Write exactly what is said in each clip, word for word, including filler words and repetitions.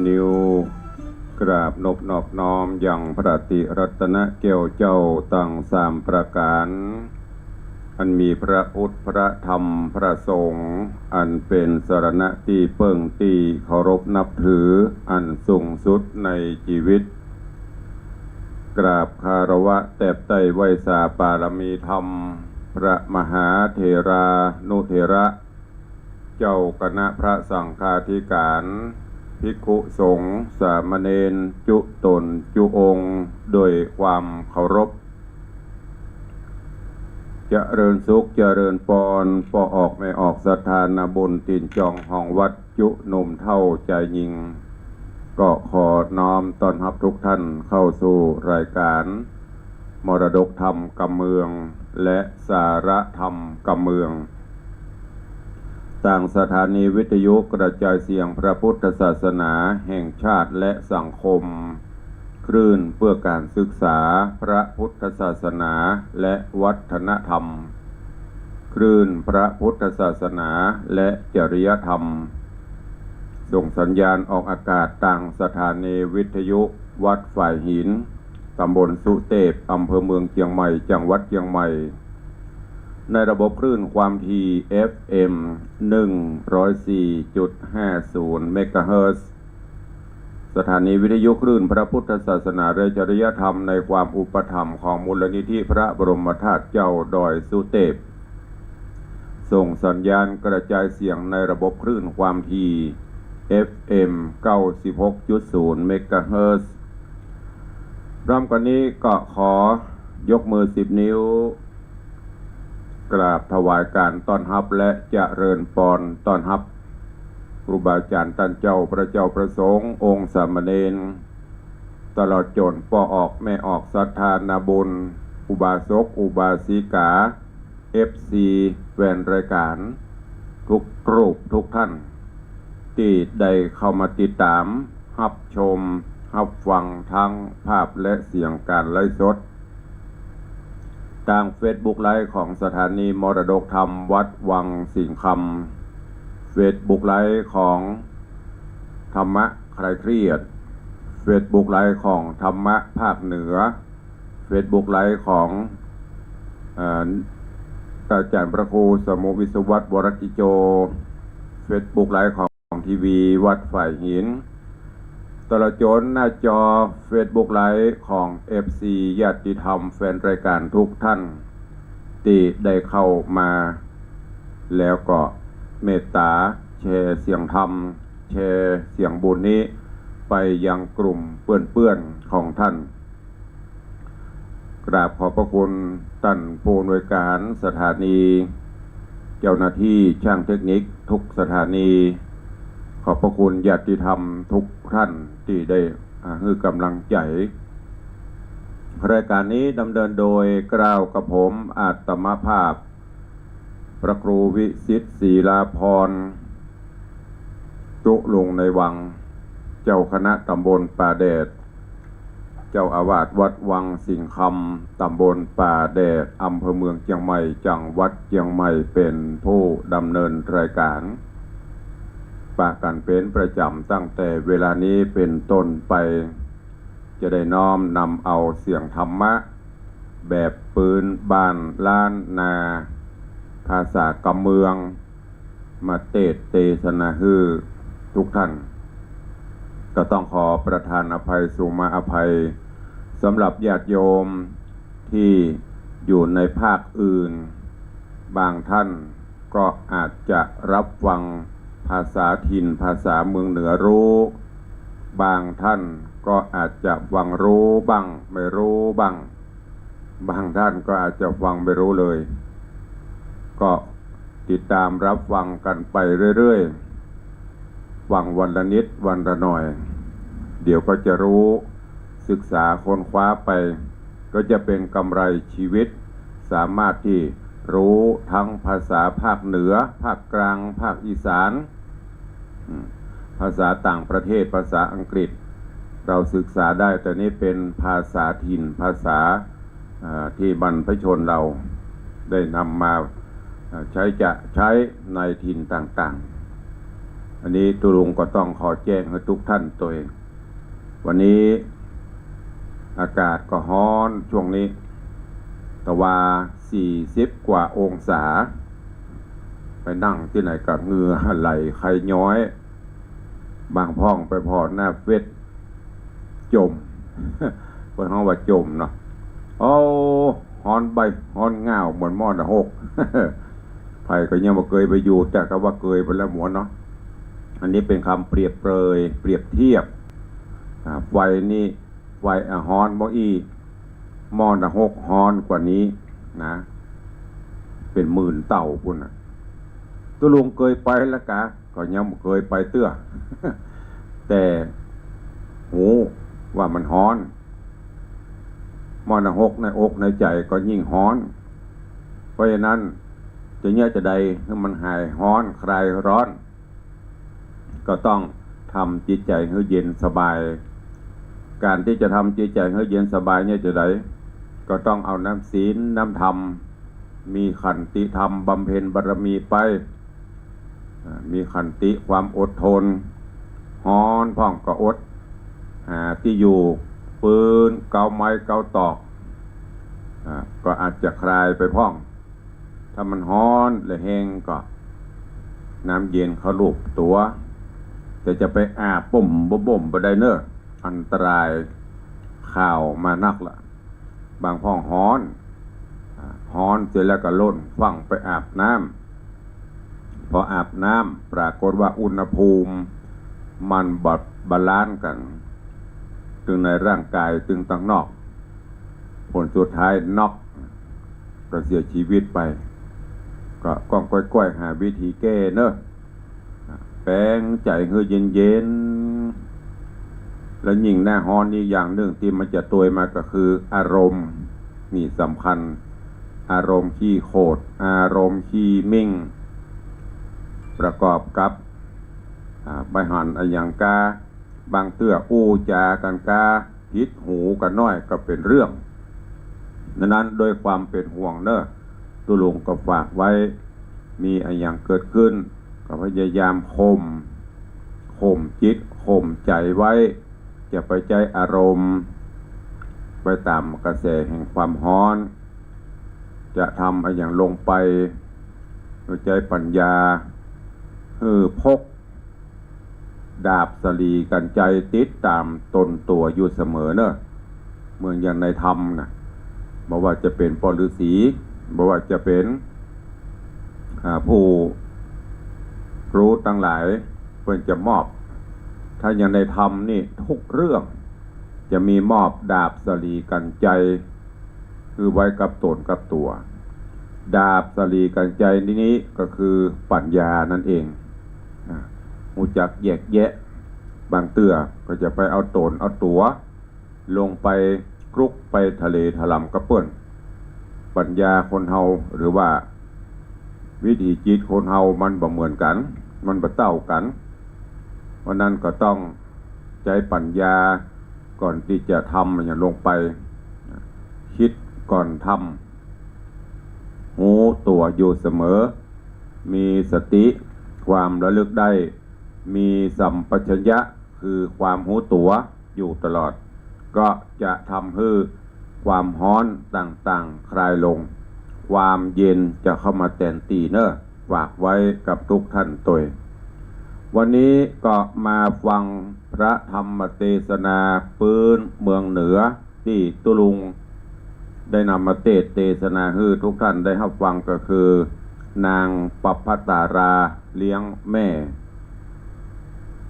นิ้ว กราบนบนอบน้อมยังพระติรัตนแก้วเจ้าตังสามประก๋าน อันมีพระพุทธ พระธรรม พระสงฆ์ อันเป๋นสรณะตี้เปิ้งตี้เคารพนับถืออันสูงสุดในจีวิต กราบคารวะแตบใต้ไหว้สาปารมีธรรม พระมหาเถรานุเถระ เจ้าคณะพระสังฆาธิก๋าน ภิกขุสงฆ์ สามเณร จุ๊ต๋นจุ๊องค์ โดยความเคารพ เจริญสุข เจริญปอน ป้อออกแม่ออกศรัทธานาบุญตี๋นจองห้องวัด จุ๊หนุ่มเฒ่าจายญิง ก็ขอน้อมต้อนฮับทุกท่านเข้าสู่รายก๋าน มรดกธรรมกำเมือง และสาระธรรมกำเมือง ตางสถานีวิทยุกระจายเสียงพระพุทธศาสนาแห่งชาติและสังคม คลื่นเพื่อการศึกษาพระพุทธศาสนาและวัฒนธรรม คลื่นพระพุทธศาสนาและจริยธรรม ส่งสัญญาณออกอากาศตางสถานีวิทยุวัดฝายหิน ต๋ำบลสุเตพ อำเภอเมืองเจียงใหม่ จังหวัดเจียงใหม่ ในระบบคลื่นความถี่ เอฟเอ็ม หนึ่งร้อยสี่จุดห้าศูนย์ เมกะเฮิรตซ์ สถานีวิทยุคลื่นพระพุทธศาสนาและจริยธรรมในความอุปถัมภ์ของมูลนิธิพระบรมธาตุเจ้าดอยสุเตพ ส่งสัญญาณกระจายเสียงในระบบคลื่นความถี่ เอฟเอ็ม เก้าสิบหกจุดศูนย์ เมกะเฮิรตซ์ พร้อมกันนี้ก็ขอยกมือสิบนิ้ว กราบถวายการต้อนฮับและเจริญปอนต้อนฮับ ครูบาอาจ๋ารย์ต้านเจ้า พระเจ้าพระสงฆ์ องค์สามเณร ตลอดจ๋นป้อออกแม่ออกศรัทธานาบุญ อุบาสกอุบาสิกา เอฟซี แฟนรายก๋าน ทุกรูปทุกท่าน ตี้ได้เข้ามาติดต๋าม ฮับชม ฮับฟังทั้งภาพและเสียงก๋านไลฟ์สด ตางเฟซบุ๊กไลฟ์ของสถานีมรดกธรรมวัดวังสิงห์คำ เฟซบุ๊กไลฟ์ของธรรมะคลายเครียด เฟซบุ๊กไลฟ์ของธรรมะภาคเหนือ เฟซบุ๊กไลฟ์ของ เอ่อ อาจ๋ารย์พระครูสมุวิศวัตร วรกิจโจ เฟซบุ๊กไลฟ์ของ ของทีวีวัดฝายหิน ตลอดจ๋นหน้าจอเฟซบุ๊กไลฟ์ของเอฟซีญาติธรรมแฟนรายก๋านทุกท่านตี้ได้เข้ามา แล้วก็เมตต๋าแชร์เสียงธรรม แชร์เสียงบุญนี้ไปยังกลุ่มเปื้อนๆ ของท่าน กราบขอบพระคุณต้านผู้อำนวยก๋านสถานี เจ้าหน้าตี้จ้างเทคนิคทุกสถานี ขอบพระคุณญาติธรรมทุกท่านตี้ได้ อ่า หื้อก๋ำลังใจ๋ รายก๋านนี้ดำเนินโดยเกล้ากระผมอาตมาภาพ พระครูวิสิทธิ์ ศิลาภรณ์ ตุ๊ลุงในวัง เจ้าคณะต๋ำบลป่าแดด เจ้าอาวาสวัดวังสิงห์คำ ต๋ำบลป่าแดด อำเภอเมืองเจียงใหม่ จังหวัดเจียงใหม่ เป๋นผู้ดำเนินรายก๋าน ปะกั๋นเป๋นประจ๋ำตั้งแต่เวลานี้เป๋นต้นไป จะได้น้อมนำเอาเสียงธรรมะ แบบปื๊นบ้านล้านนา ภาษากำเมือง มาเตสน์เตสนาหื้อทุกท่าน ก็ต้องขอประทานอภัย สุมาอภัย สำหรับญาติโยมตี้อยู่ในภาคอื่น บางท่าน ก็อาจจะรับฟังภาษาถิ่นภาษาเมืองเหนือรู้ บางท่านก็อาจจะฟังรู้บ้างไม่รู้บ้าง บางท่านก็อาจจะฟังไม่รู้เลย ก็ติดต๋ามรับฟังกั๋นไปเรื่อยๆ ฟังวันละนิดวันละหน่อย เดี๋ยวก็จะรู้ ศึกษาค้นคว้าไป ก็จะเป๋นกำไรชีวิต สามารถตี้รู้ทั้งภาษาภาคเหนือ ภาคกลาง ภาคอีสาน อืม ภาษาต่างประเทศ ภาษาอังกฤษ เราศึกษาได้ แต่นี่เป๋นภาษาถิ่น ภาษา อ่า ตี้บรรพชนเราได้นำมา อ่า ใช้จะใช้ในถิ่นต่าง อันนี้ตุ๊ลุงก็ต้องขอแจ้งหื้อทุกท่านตวย วันนี้อากาศก็ฮ้อนช่วงนี้ ตะวา สี่สิบกว่าองศา ไปนั่งตี้ไหนก็เหงื่อไหลไขย้อย บางพ่องไปผ่อหน้าเฟซ จ่ม เปิ้นฮ้องว่าจ่มเนาะ โอ้ ฮ้อนใบ้ฮ้อนง่าวเหมือนหม้อหนก ใผก็ยังบ่เกยไปอยู่ แต่ก็ว่าเกยไปแล้วหมดเนาะ อันนี้เป๋นกำเปรียบเปรย เปรียบเทียบ อ่า ไฟนี่ ไฟ อ่า ฮ้อนบ่อี้ หม้อหนกฮ้อนกว่านี้นะ เป๋นหมื่นเต้าปู้นน่ะ ตุ๊ลุงเกยไปแล้วกา ก็ยังบ่เกยไปเตื้อ แต่ฮู้ว่ามันฮ้อน หม้อหนกในอกในใจ๋ก็ยิ่งฮ้อน เพราะฉะนั้นจะเยียะจาใดหื้อมันหายฮ้อนคลายฮ้อน ก็ต้องทำจิตใจ๋หื้อเย็นสบาย ก๋านตี้จะทำจิตใจ๋หื้อเย็นสบายเยียะจาใด ก็ต้องเอาน้ำศีลน้ำธรรม มีขันติธรรมบำเพ็ญบารมีไป อ่า มีขันติความอดทน ฮ้อนพ่องก็อด หาตี้อยู่ ปืนเกาไม้เกาตอก อ่า ก็อาจจะคลายไปพ่อง ถ้ามันฮ้อนและแฮงก็ น้ำเย็นเข้าลูบตั๋ว แต่จะไปอาบบ่มบ่บ่มบ่ได้เน่อ อันตราย ข่าวมานักละ บางพ่องฮ้อน อ่า ฮ้อนเสร็จแล้วก็ล่นฟั่งไปอาบน้ำ พออาบน้ำปรากฏว่าอุณหภูมิมันบ่บาลานซ์กั๋น ตึงในร่างกายตึงตังนอก ผลสุดท้ายน็อก ก็เสียชีวิตไป ก็ก้องก้อยๆ หาวิธีแก้เน่อ แป๋งใจ๋หื้อเย็นๆ แล้วยิ่งหน้าฮ้อนนี่อย่างนึ่งตี้มันจะตวยมาก็คืออารมณ์ นี่สำคัญ อารมณ์ขี้โขด อารมณ์ขี้มิ่ง ประกอบกับ อ่า บ่หันอะหยังกา บางเตื้ออู้จ๋ากั๋นกา ผิดหูกั๋นน้อยก็เป๋นเรื่อง ดังนั้นด้วยความเป๋นห่วงเน่อ ตุ๊ลุงก็ฝากไว้ มีอะหยังเกิดขึ้น ก็พยายามข่ม ข่มจิต ข่มใจ๋ไว้ อย่าไปใจ๊อารมณ์ ไปต๋ามกระแสแห่งความฮ้อน จะทำอะหยังลงไป หื้อใจ๊ปัญญา หื้อพก ดาบสะหลีกั๋นไจรติดต๋ามตนตั๋วอยู่เสมอเน่อ เหมือนอย่างในธรรมน่ะ บ่ว่าจะเป๋นป้อฤๅษี บ่ว่าจะเป๋น อ่า ผู้รู้ตังหลาย เปิ้นจะมอบ ถ้าอย่างในธรรมนี่ทุกเรื่องจะมีมอบดาบสะหลีกั๋นไจร หื้อไว้กับตนกับตั๋ว ดาบสะหลีกั๋นไจรนี้ก็คือปัญญานั่นเอง อ่า ฮู้จักแยกแยะ บางเตื้อก็จะไปเอาตนเอาตั๋ว ลงไปคลุกไปทะเลทะลำกับเปิ้น ปัญญาคนเฮาหรือว่าวิถีจิตคนเฮามันบ่เหมือนกั๋น มันบ่เต้ากั๋น เพราะนั้นก็ต้องใจ๊ปัญญาก่อนตี้จะทำอะหยังลงไป คิดก่อนทำ ฮู้ตั๋วอยู่เสมอ มีสติ ความระลึกได้ มีสัมปชัญญะ คือความฮู้ตั๋วอยู่ตลอด ก็จะทำหื้อความฮ้อนต่างๆ คลายลง ความเย็นจะเข้ามาแตนตี้เน่อ ฝากไว้กับทุกท่านตวย วันนี้ก็มาฟังพระธรรมเตสนาปื๊นเมืองเหนือ ตี้ตุ๊ลุงได้นำมาเตสน์เตสนาหื้อทุกท่านได้ฮับฟังก็คือ นางปัพพตาราเลี้ยงแม่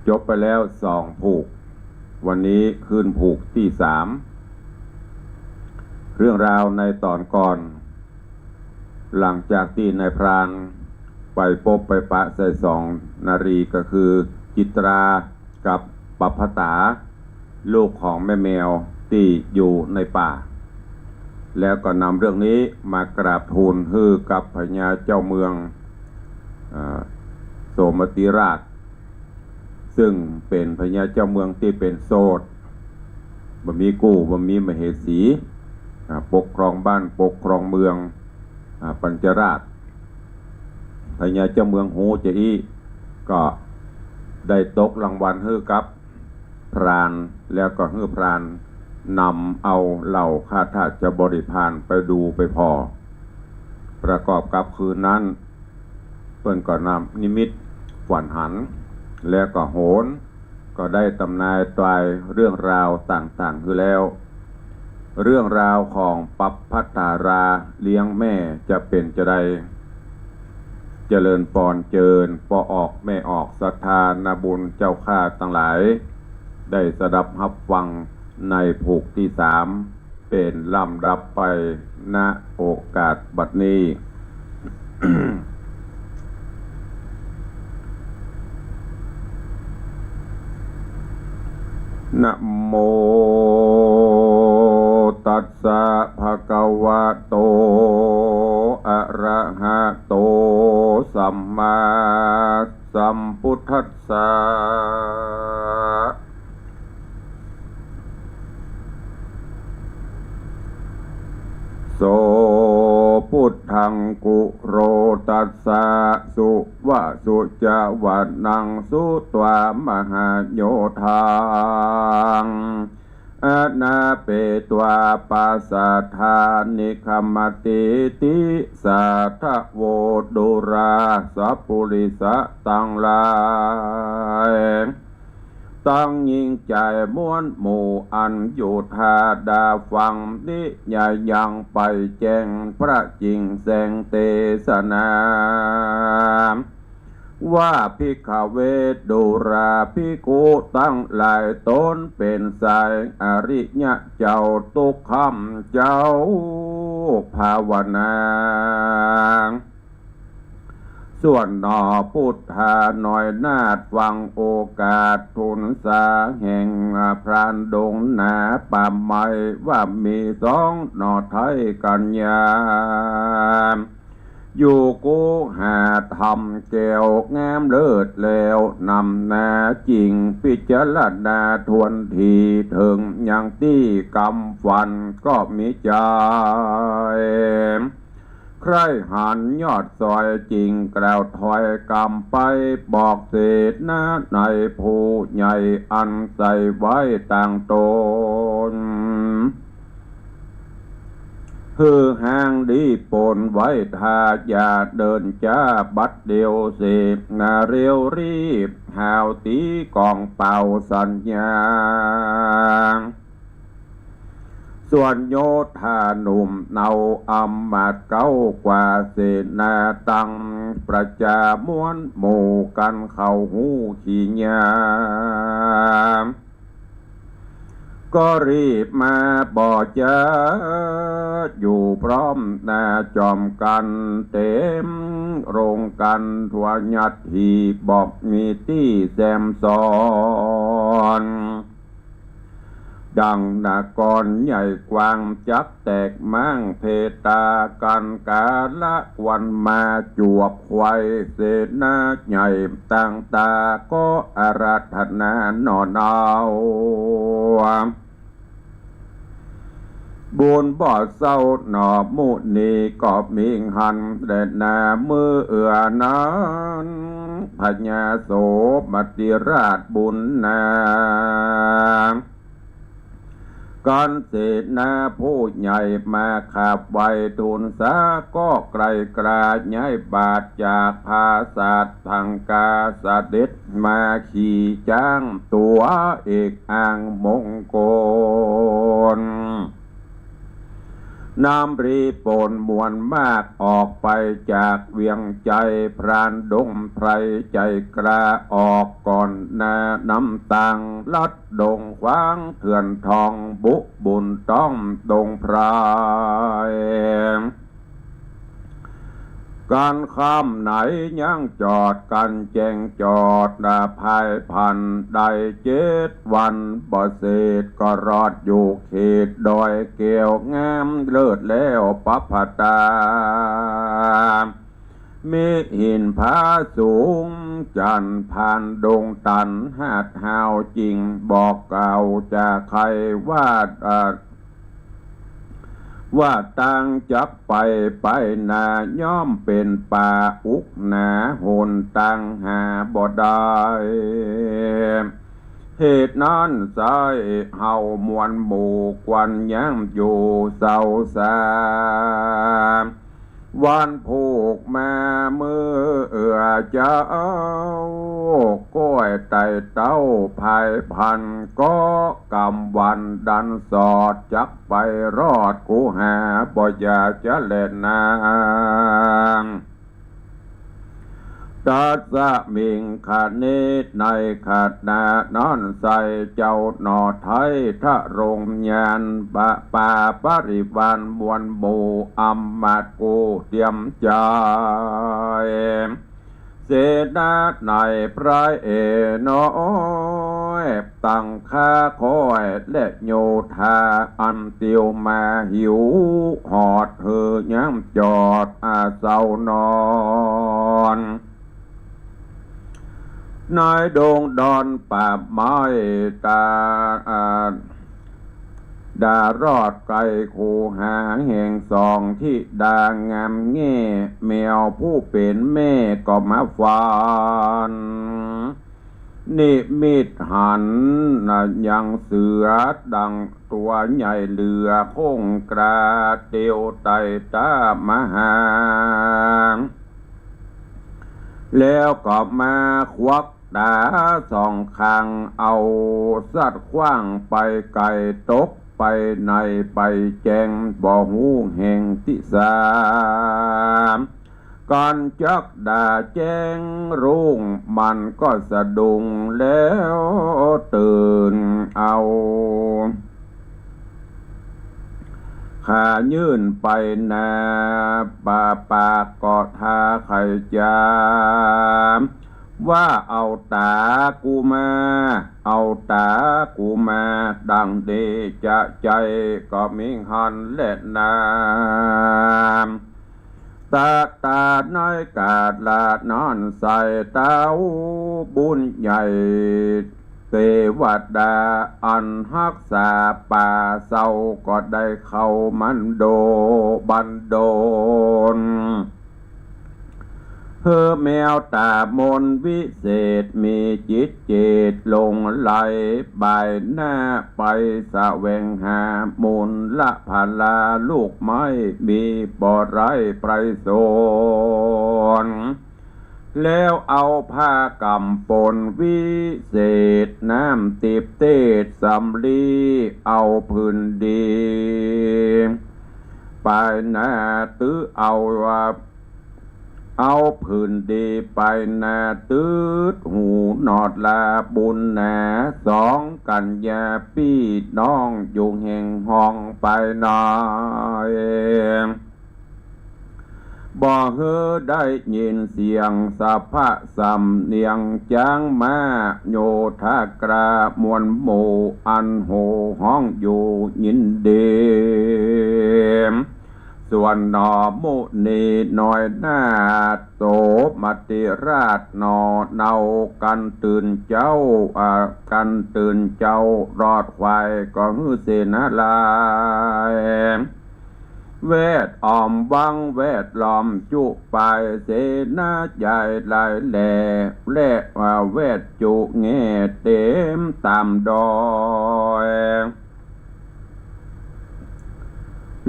จบไปแล้วสองผูก วันนี้ขึ้นผูกตี้สาม เรื่องราวในต๋อนก่อน หลังจากตี้นายพรานไปปบไปปะใส่สองนารีก็คือจิตรากับปัพพตา ลูกของแม่แมวตี้อยู่ในป่า แล้วก็นำเรื่องนี้มากราบทูลหื้อกับพญาเจ้าเมือง อ่า โสมติราช ซึ่งเป๋นพญาเจ้าเมืองตี้เป๋นโสด บ่มีกู้ บ่มีมเหสี อ่า ปกครองบ้าน ปกครองเมือง อ่า ปัญจราช พญาเจ้าเมืองฮู้จาอี้ ก็ ได้ตกรางวัลหื้อกับพราน แล้วก็หื้อพรานนำเอาเหล่าข้าราชบริพารไปดูไปผ่อ ประกอบกับคืนนั้น เปิ้นก็นำนิมิตฝันหัน แล้วก็โหรก็ได้ตำนายตรายเรื่องราวต่างๆ หื้อแล้ว เรื่องราวของปัพพะทาราเลี้ยงแม่จะเป๋นจาใด เจริญปอนเจิญป้อออกแม่ออกศรัทธานาบุญเจ้าข้าตังหลาย ได้สดับฮับฟังในผูกตี้สาม เป๋นลำดับไป ณ โอกาสบัดนี้ นะโม ตัสสะ ภะคะวะโต อะระหะโต สัมมาสัมพุทธัสสะ โส พุทธัง กุโร ตัสสะ สุวะ สุจะวะนัง สุตวา มหาโยธัง อนาเปตวา ปาสาทา นิกขมติ ติสาทะโว ดูรา สัปปุริสะตังหลาย ตังญิงใจ๋มวลหมู่ อันอยู่ทาดาฟัง นิยายังไปแจ้ง พระจิ่งแสงเตสนา ว่า ภิกขเว ดูราภิกขุตังหลาย ต๋นเป๋นสายอริยะเจ้า ตุ๊กขำเจ้าภาวนา ส่วนหนอ พุทธาน้อยนาถ ฟังโอกาสทูลสาแห่งพรานดงนาป่าไม้ ว่ามีสองหน่อไท้กัญญา อยู่กุหาธรรมแก้วงามเลิศแล้ว นำนาจิ่งพิจารณาทวนที เถิงยังตี้กำฝันก็มีใจ๋ ใคร่หันยอดสอย จิ่งกล่าวถ้อยกำไป บอกเสนา ในผู้ใหญ่อันใส่ไว้ต่างต๋น หื้อหางดีปนไว้ทา อย่าเดินจ๊าบัดเดียวเส นาเร็วรีบหาวตี๋ก๋องเป่าสัญญาณ ส่วนโยธาหนุ่มเนาอำมาตย์เก๊ากว่า เสนาตังประจามวลหมู่ กั๋นเข้าฮู้ขี่ยาม ก็รีบมาบ่จ๊า อยู่พร้อมหน้าจอมกั๋น เต๋มโรงกั๋นทั่วยัดหีบ บ่มีตี้แซมซ้อน ดังนครใหญ่กว้างจักแตกม้างเพตากั๋น กาละควันมาจวบไขว่ เสนาใหญ่ต่างต๋าก็อาราธนาหน่อเนา บุญบ่เศร้าหนอ มุนีก็มิงหัน แลนาเมื่อเอือนั้น พญาโสมติราชบุญนา กั๋นเสนาผู้ใหญ่มาขาบไหว้ทูลสา ก็ไกลกราย้ายบาทจากผาสาท ตังกาเสด็จมาขี่จ๊างตั๋วเอกอังมงคล นำรีปนมวลมากออกไปจากเวียงไจ้ พรานดงไพรใจ๋กล้าออกก่อนหน้า นำตางลัดดงขวางเถื่อนทอง บุบุญต้องดงไพร กั๋นค่ำไหนยังจอดกั๋นแจ้งจอด นาภายพันได้เจ็ดวัน บ่เสร็จก็รอดอยู่เขตดอยแก้วงามเลิศแล้วปัพพตา มีหินผาสูงจั่นผ่านดงตันหาดหาว จิ่งบอกกล่าวจะใค่ว่า อ่า ว่าตางจักไปไปหน้า ย่อมเป๋นป่าอุกหนา หนตางหาบ่ได้ เหตุนั้นไส้เฮามวลหมู่ควรย้ำอยู่เซาสา วันผูกมาเมื่อเจ้า ก้อยไต่เต้าภายพัน ก็กำวันดันสอด จักไปรอดกูหาบ่อยากจะแลนาง ตัสมิงคเน ในขณะนั้นไส้เจ้าหน่อไท้ทรงยาน ปะ ปาปริวารมวลหมู่อำมาตย์กูเตรียมใจ๋ เสนาในพระเอกน้อย ตังข้าข้อยและโยธา อันเตียวมาหิว หอดหื้อย้ำจอดอาเซานอน ในดงดอนป่าไม้ตา อ่า ดารอดไกลคูหาแห่งสองธิดางามแง่ แมวผู้เป๋นแม่ก็มาฝัน นิมิตหันนะยังเสือดังตัวใหญ่เหลือคงกราเตียวไต่ตามมาหา แล้วก็มาควักต๋าสองข้าง เอาสัตว์ขว้างไปไก๋ ตกไปในไปแจ้ง บ่ฮู้แห่งทิศา กันจักดาแจ้งรุ่ง มันก็สะดุ้งแล้วตื่นเอา ขายื่นไปหน้า ปาปากก็ท้าใค่จ๋า ว่าเอาต๋ากูมา เอาต๋ากูมา ดังนี้จะใจ้ก็มิหันแลนา ตะตาในกาละนั้นไส้เต้าบุญใหญ่ เตวดาอันฮักษาป่าเซาก็ได้เข้ามันโดบันดล หื้อแมวต๋ามนวิเศษ มีจิตเจตหลงใหล บ่ายหน้าไปแสวงหา มูลละพาลาลูกไม้ มีบ่อไร่ไพรสน แล้วเอาผ้ากำปนวิเศษ น้ำทิพย์เทศสำลี เอาผืนดี ไปหน้าตื้อเอาว่า เอาผืนดีไปหน้า ตึดหูหนอดลาบุญหนา สองกัญญาปี้น้องอยู่แห่งห้องไปหน่อย บ่หื้อได้ยินเสียงสะพะสำเนียงจ๊างม้า โยธากล้ามวลหมู่อันโห่ฮ้องอยู่ยินดี ส่วนหนอมุนีน้อยหน้าโสมติราชหนอ เนากั๋นตื่นเจ๊า อ่า กั๋นตื่นเจ๊ารอดควายก็หื้อเสนาลาย แวดอ้อมวังแวดล้อมจุปาย เสนาใหญ่หลายแหล่ และว่าแวดจุแง่เต็มต๋ามดอย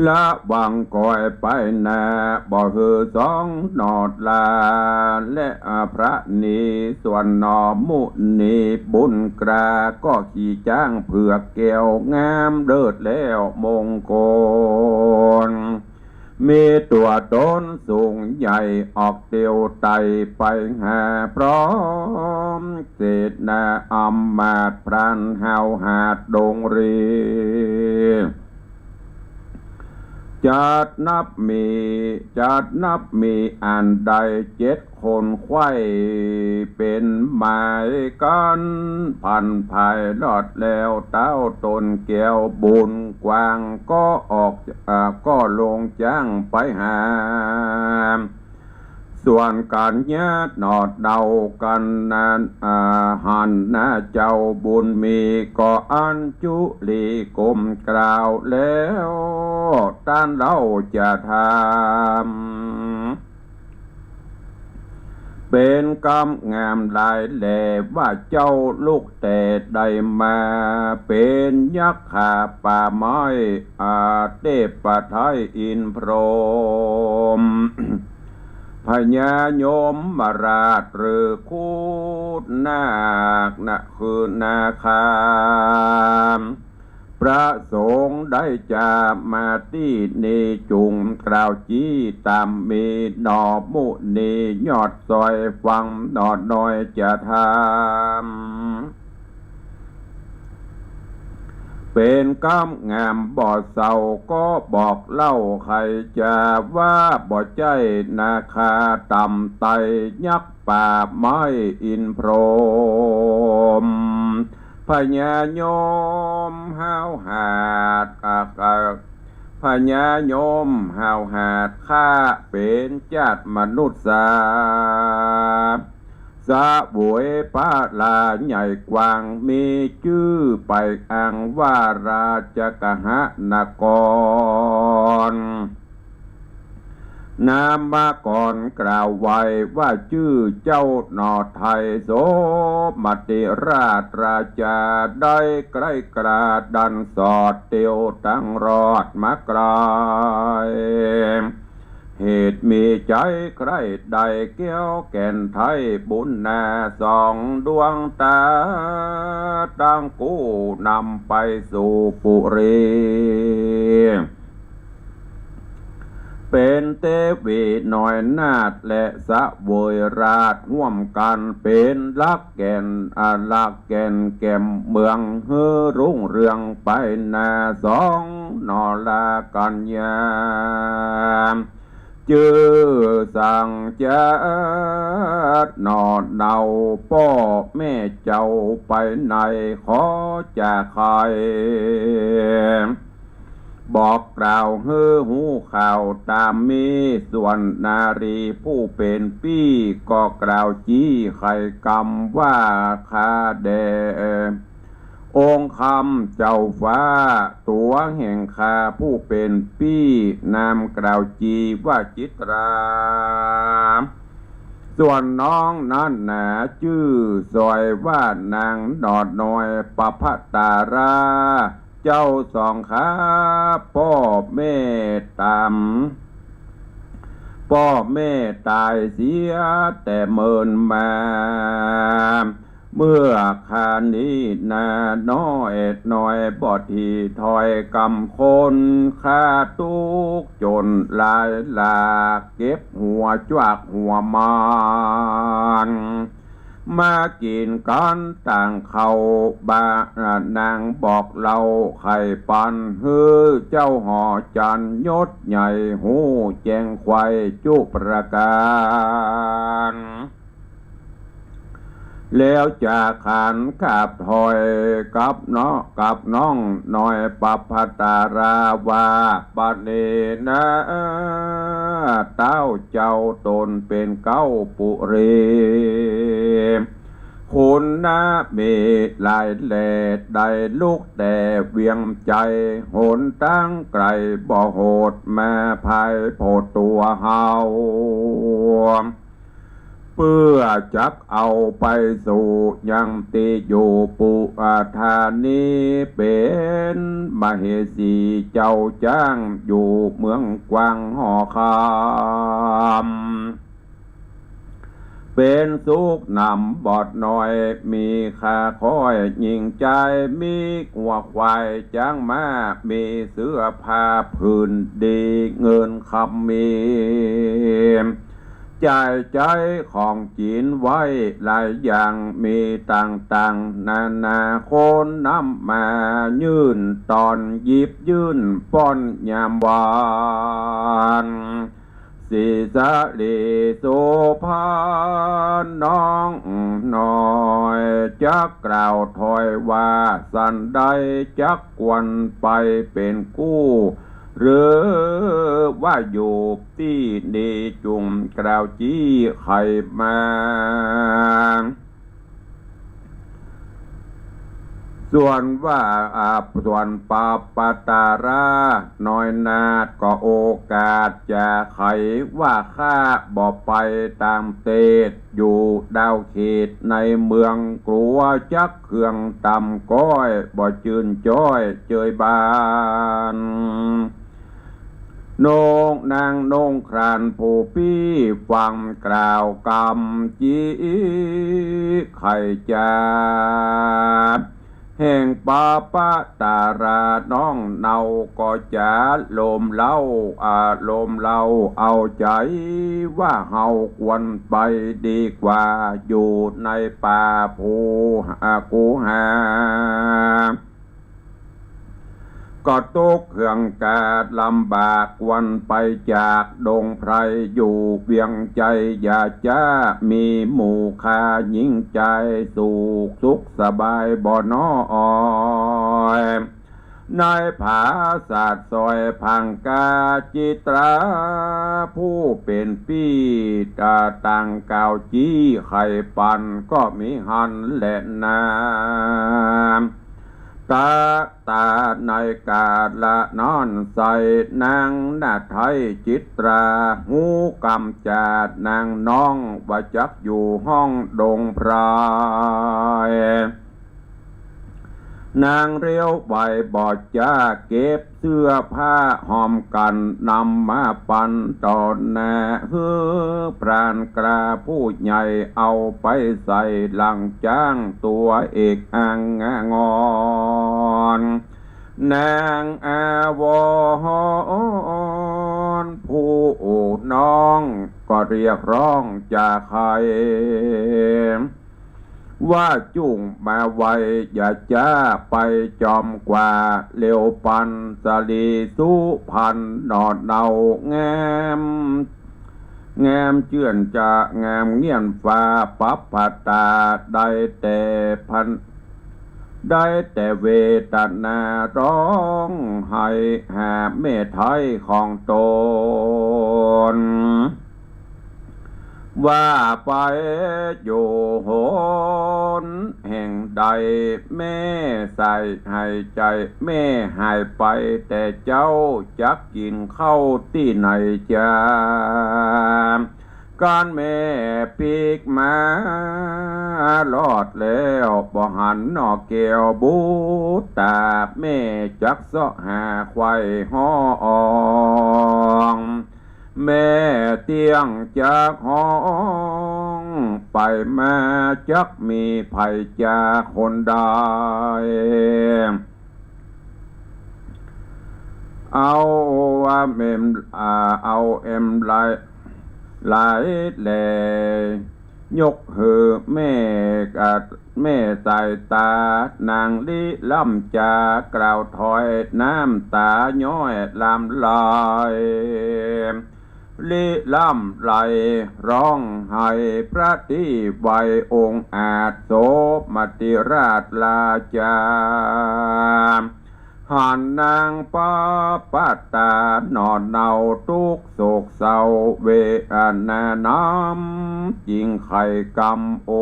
ละวังกอยไปหน้า บ่หื้อสองหนอดลา และพระนี ส่วนหนอมุนีบุญกล้า ก็ขี่จ๊างเผือกแก้วงามเลิศแล้วมงคล มีตั๋วต๋นสูงใหญ่ ออกเตียวไต่ไปหาพร้อม เสนาอำมาตย์พรานห้าวหาดดงรี จัดนับมี จัดนับมีอันใดเจ็ดคนไขว้เป๋นหมายกั๋น พันภายรอดแล้วเต้าต๋นแก้วบุญกว้าง ก็ออก อ่า ก็ลงจ๊างไปหา ส่วนกัญญาหนอดเนากัณหาหันนะ เจ้าบุญมีก็อัญจุลีก้มกราบแล้ว ต้านเล่าจะถาม เป๋นกำงามหลายแลว่าเจ้าลุกแต่ใดมา เป๋นยักขาป่าไม้ อาเทพไทยอินทร์พรหม พญายมราชหรือครุฑนาคนะคือนาคา ประสงค์ได้จะมาตี้นี่ จุ่งกล่าวจี้ต๋ามมี หนอมุนียอดซอยฟังหนอน้อยจะถาม เป๋นกำงามบ่เศร้าก็บอกเล่า ใค่จะว่าบ่ใจ้นาคาต่ำไต้ ยักป่าไม้อินทร์พรหม พญายมห้าวหาด อ่ะ พญายมห้าวหาด ข้าเป๋นจาติมนุษย์สา เสวยพระลาใหญ่กว้าง มีจื้อไปอ้างว่าราชกหนคร นามกรกล่าวไว้ว่าจื้อเจ้าหนอไทย โสมติราชราชา ได้ใคร่กล้าดันสอดเตียวตังรอดมาไกล เหตุมีใจ๋ใคร่ได้แก้วแก่นไทยบุญนา สองดวงต๋าตังกู้นำไปสู่ปุรี เป๋นเตวีน้อยนาถและเสวยราชร่วมกั๋น เป๋นหลักแก่น อ่า หลักแก่นแก่นเมืองหื้อรุ่งเรืองไปหน้า สองหนอลากัญญา จื้อสังจาติหนอเนา ป้อแม่เจ้าไปไหนขอจะไข บอกกล่าวหื้อฮู้ข่าวต๋ามมี ส่วนนารีผู้เป๋นปี้ก็กล่าวจี้ไขกำว่า ข้าแด่องค์คำเจ้าฟ้า ตั๋วแห่งข้าผู้เป๋นปี้ นามกล่าวจี๋ว่าจิตรา ส่วนน้องนั้นหนาจื้อซอยว่านางหนอน้อยประภัสสรา เจ้าสองข้าป้อแม่ต๋าม ป้อแม่ต๋ายเสียแต่เมินมา เมื่อครานี้นาน้อยน้อยบ่ถี่ถ้อยกำคน ข้าตุ๊กข์จ๋นหลายหลาก เก็บหัวจวกหัวมาน มากิ๋นกั๋นต่างข้าวบ่า นางบอกเล่าไขปัน หื้อเจ้าหอจันทร์ยศใหญ่ฮู้แจ้งไขว่จุประก๋าน แล้วจะขานกราบถ้อยกับเนาะ กับน้องน้อยประภัสสราว่า บัดนี้นา เต้าเจ้าตนเป๋นเก๊าปุรี คุณนามีหลายแล ได้ลุกแต่เวียงไชย หนตางไก๋บ่โหด มาภายโผดตั๋วเฮา เปื้อจักเอาไปสู่ยังตี้อยู่ปุทานี เป๋นมเหสีเจ้าจ๊างอยู่เมืองกวางหอคำ เป๋นสุขหนำบ่น้อย มีข้าค้อยญิงจาย มีงัวควายจ๊างม้า มีเสื้อผ้าผืนดี เงินคำมี จ่ายใจ๊ของกิ๋นไว้หลายอย่าง มีต่างๆ นานา คนนำมายื่นต๋อน หยิบยื่นป้อนยามวาน สีสะหลีโสภาน้องน้อย จักกล่าวถ้อยว่าสันใด จักควรไปเป๋นกู้ หรือว่าอยู่ตี้นี่จุ่งกล่าวจี้ใค่มา ส่วนว่า อ่า ส่วนปาปะตาราน้อยนาฏ ก็โอกาสจะใค่ว่าข้าบ่ไปต๋ามเตศ อยู่ดาวเขตในเมือง กั๋วจักเคืองต่ำก้อย บ่จื้นจ้อยเจยบาน นงนางนงครานผู้ปี้ ฟังกล่าวกำจี้ใค่จา แห่งปาปะตาราน้องเนาก็จะโลมเล้า อาโลมเล้าเอาใจ๋ ว่าเฮาควรไปดีกว่า อยู่ในป่าภู อา กูหา ก็ตกเหื่องกาดลำบาก ควรไปจากดงไพร อยู่เวียงไจ อย่าจะมีหมู่คาหญิงจาย สุขสุขสบายบ่น้อย ในผาสาดซอยพังกา จิตราผู้เป๋นปี้ ตาต่างกล่าวจี้ใค่ปัน ก็มีหั้นแลนา ตา ตาในกาละนั้นใส่ นางนาฏไทยจิตรา ฮู้กำจาดนางน้อง ว่าจักอยู่ห้องดงไพร นางเลี้ยวไวบ่จ๊า เก็บเสื้อผ้าหอมกั๋น นำมาปันต่อหน้า หื้อพรานกล้าผู้ใหญ่ เอาไปใส่หลังจ๊าง ตั๋วเอกอังงอน นางอาวรณ์ผู้น้อง ก็เรียกร้องจะใค่ ว่าจุ่งมาไว อย่าจะไปจอมกว่า เร็วปันสะหลีสุพรรณ หน่อเนาแง้ม แง้มเจื้อนจะแง้มเงี้ยนฟ้า ปับผะตา ได้แต่พัน ได้แต่เวทนาร้องไห้ หาแม่ไท้ของต๋น ว่าไปอยู่หนแห่งใด แม่ใส่หายใจ๋ แม่หายไปแต่เจ๊า จักกิ๋นข้าวตี้ไหนจา การแม่ปิ๊กมารอดแล้ว บ่หันหน่อแก้วบุตตา แม่จักเซาะหาไขว่ฮ้อง แม่เตี้ยงจักฮ้อง ไปมาจักมีใผจาคนใด เอาว่าเอ็ม อ่า เอาเอ็มไหล ไหลแล ยกหื้อแม่กัดแม่สายตา นางลี้ล่ำจากล่าวถ้อย น้ำตาย้อยหลั่งไหล ลี้ล่ำไหลร้องไห้ พระตี้ไหวองค์อาจ โสมติราชราชา หันนางปาปะตาหน่อเนา ตุ๊กข์โศกเศร้าเวทนานำ จึงใค่กำโอ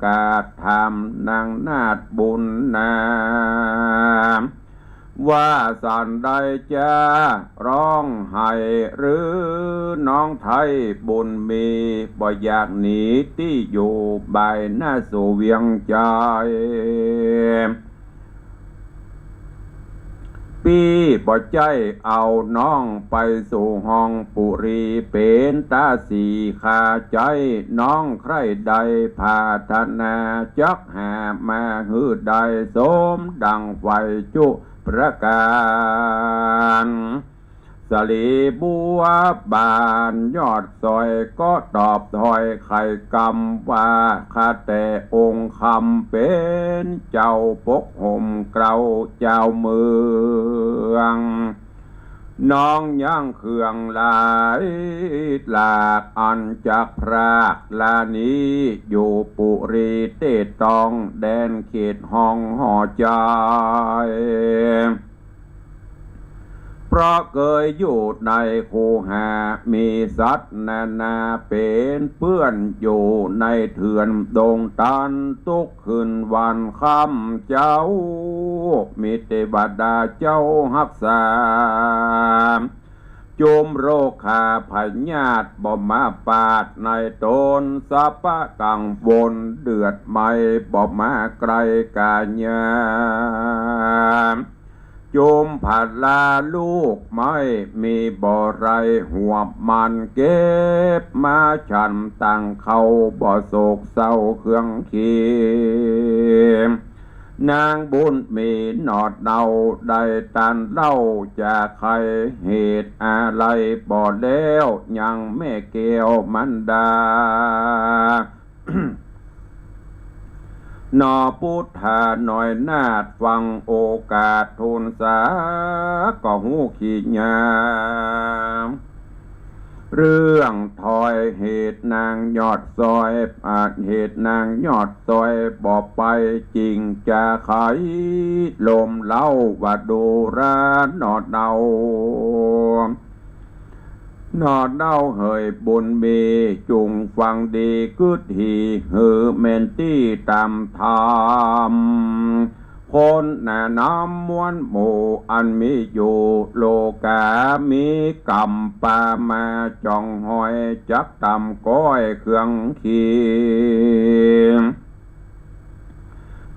กาสถามนางนาฏบุญนา ว่าสันใดจะร้องไห้ หรือน้องไท้บุญมี บ่อยากหนีตี้อยู่บ่ายหน้าสู่เวียงไจ ปี้บ่ใจ้เอาน้องไปสู่ห้องปุรี เป๋นต๋าสีคาใจ๊ น้องใคร่ใดผาถนา จักหามาหื้อได้สมดังใฝ่จุประก๋าน สะหลีบัวบานยอดซอย ก็ตอบถ้อยไขกำว่า ข้าแต่องค์คำเป๋นเจ้าปกห่มเกล้าเจ้าเมือง น้องยังเคืองหลายหลาก อันจักพรากลานี้ อยู่ปุรีเต้ตอง แดนเขตห้องหอใจ๋ เพราะเกยอยู่ในคูหา มีสัตว์นานาเป๋นเปื้อน อยู่ในเถื่อนดงตัน ตุ๊กคืนวันค่ำเจ๊า มีเตวดาเจ้าฮักษา จุมโรคาพยาธิบ่มาปาดในต๋น สะปะกังวลเดือดไหม้ บ่มาใก้ก๋ายา จุมพลาลูกไม้ มีบ่ไรหัวมัน เก็บมาฉันตังข้าว บ่โศกเศร้าเคืองเคียง นางบุญมีหนอดเนา ได้ตานเล่า จะไขเหตุอะไร บ่แล้วยังแม่แก้วมันดา หนอปุทธาน้อยนาถ ฟังโอกาสทูลสา ก็ฮู้ขี้ยา เรื่องถ้อยเหตุนางยอดซอย อาจเหตุนางยอดซอย บ่ไปจริง จะไขลมเล่าว่าดูราหนอดเนา หนอดเนาเหยบุญมี จุ่งฟังดีกึ๊ดหี หื้อแม่นตี้ต๋ามธรรม คนแนะนำมวลหมู่อันมีอยู่ โลก๋ามีก๋รรมปามาจ่องหอย จักต๋ามก้อยเคืองเคียง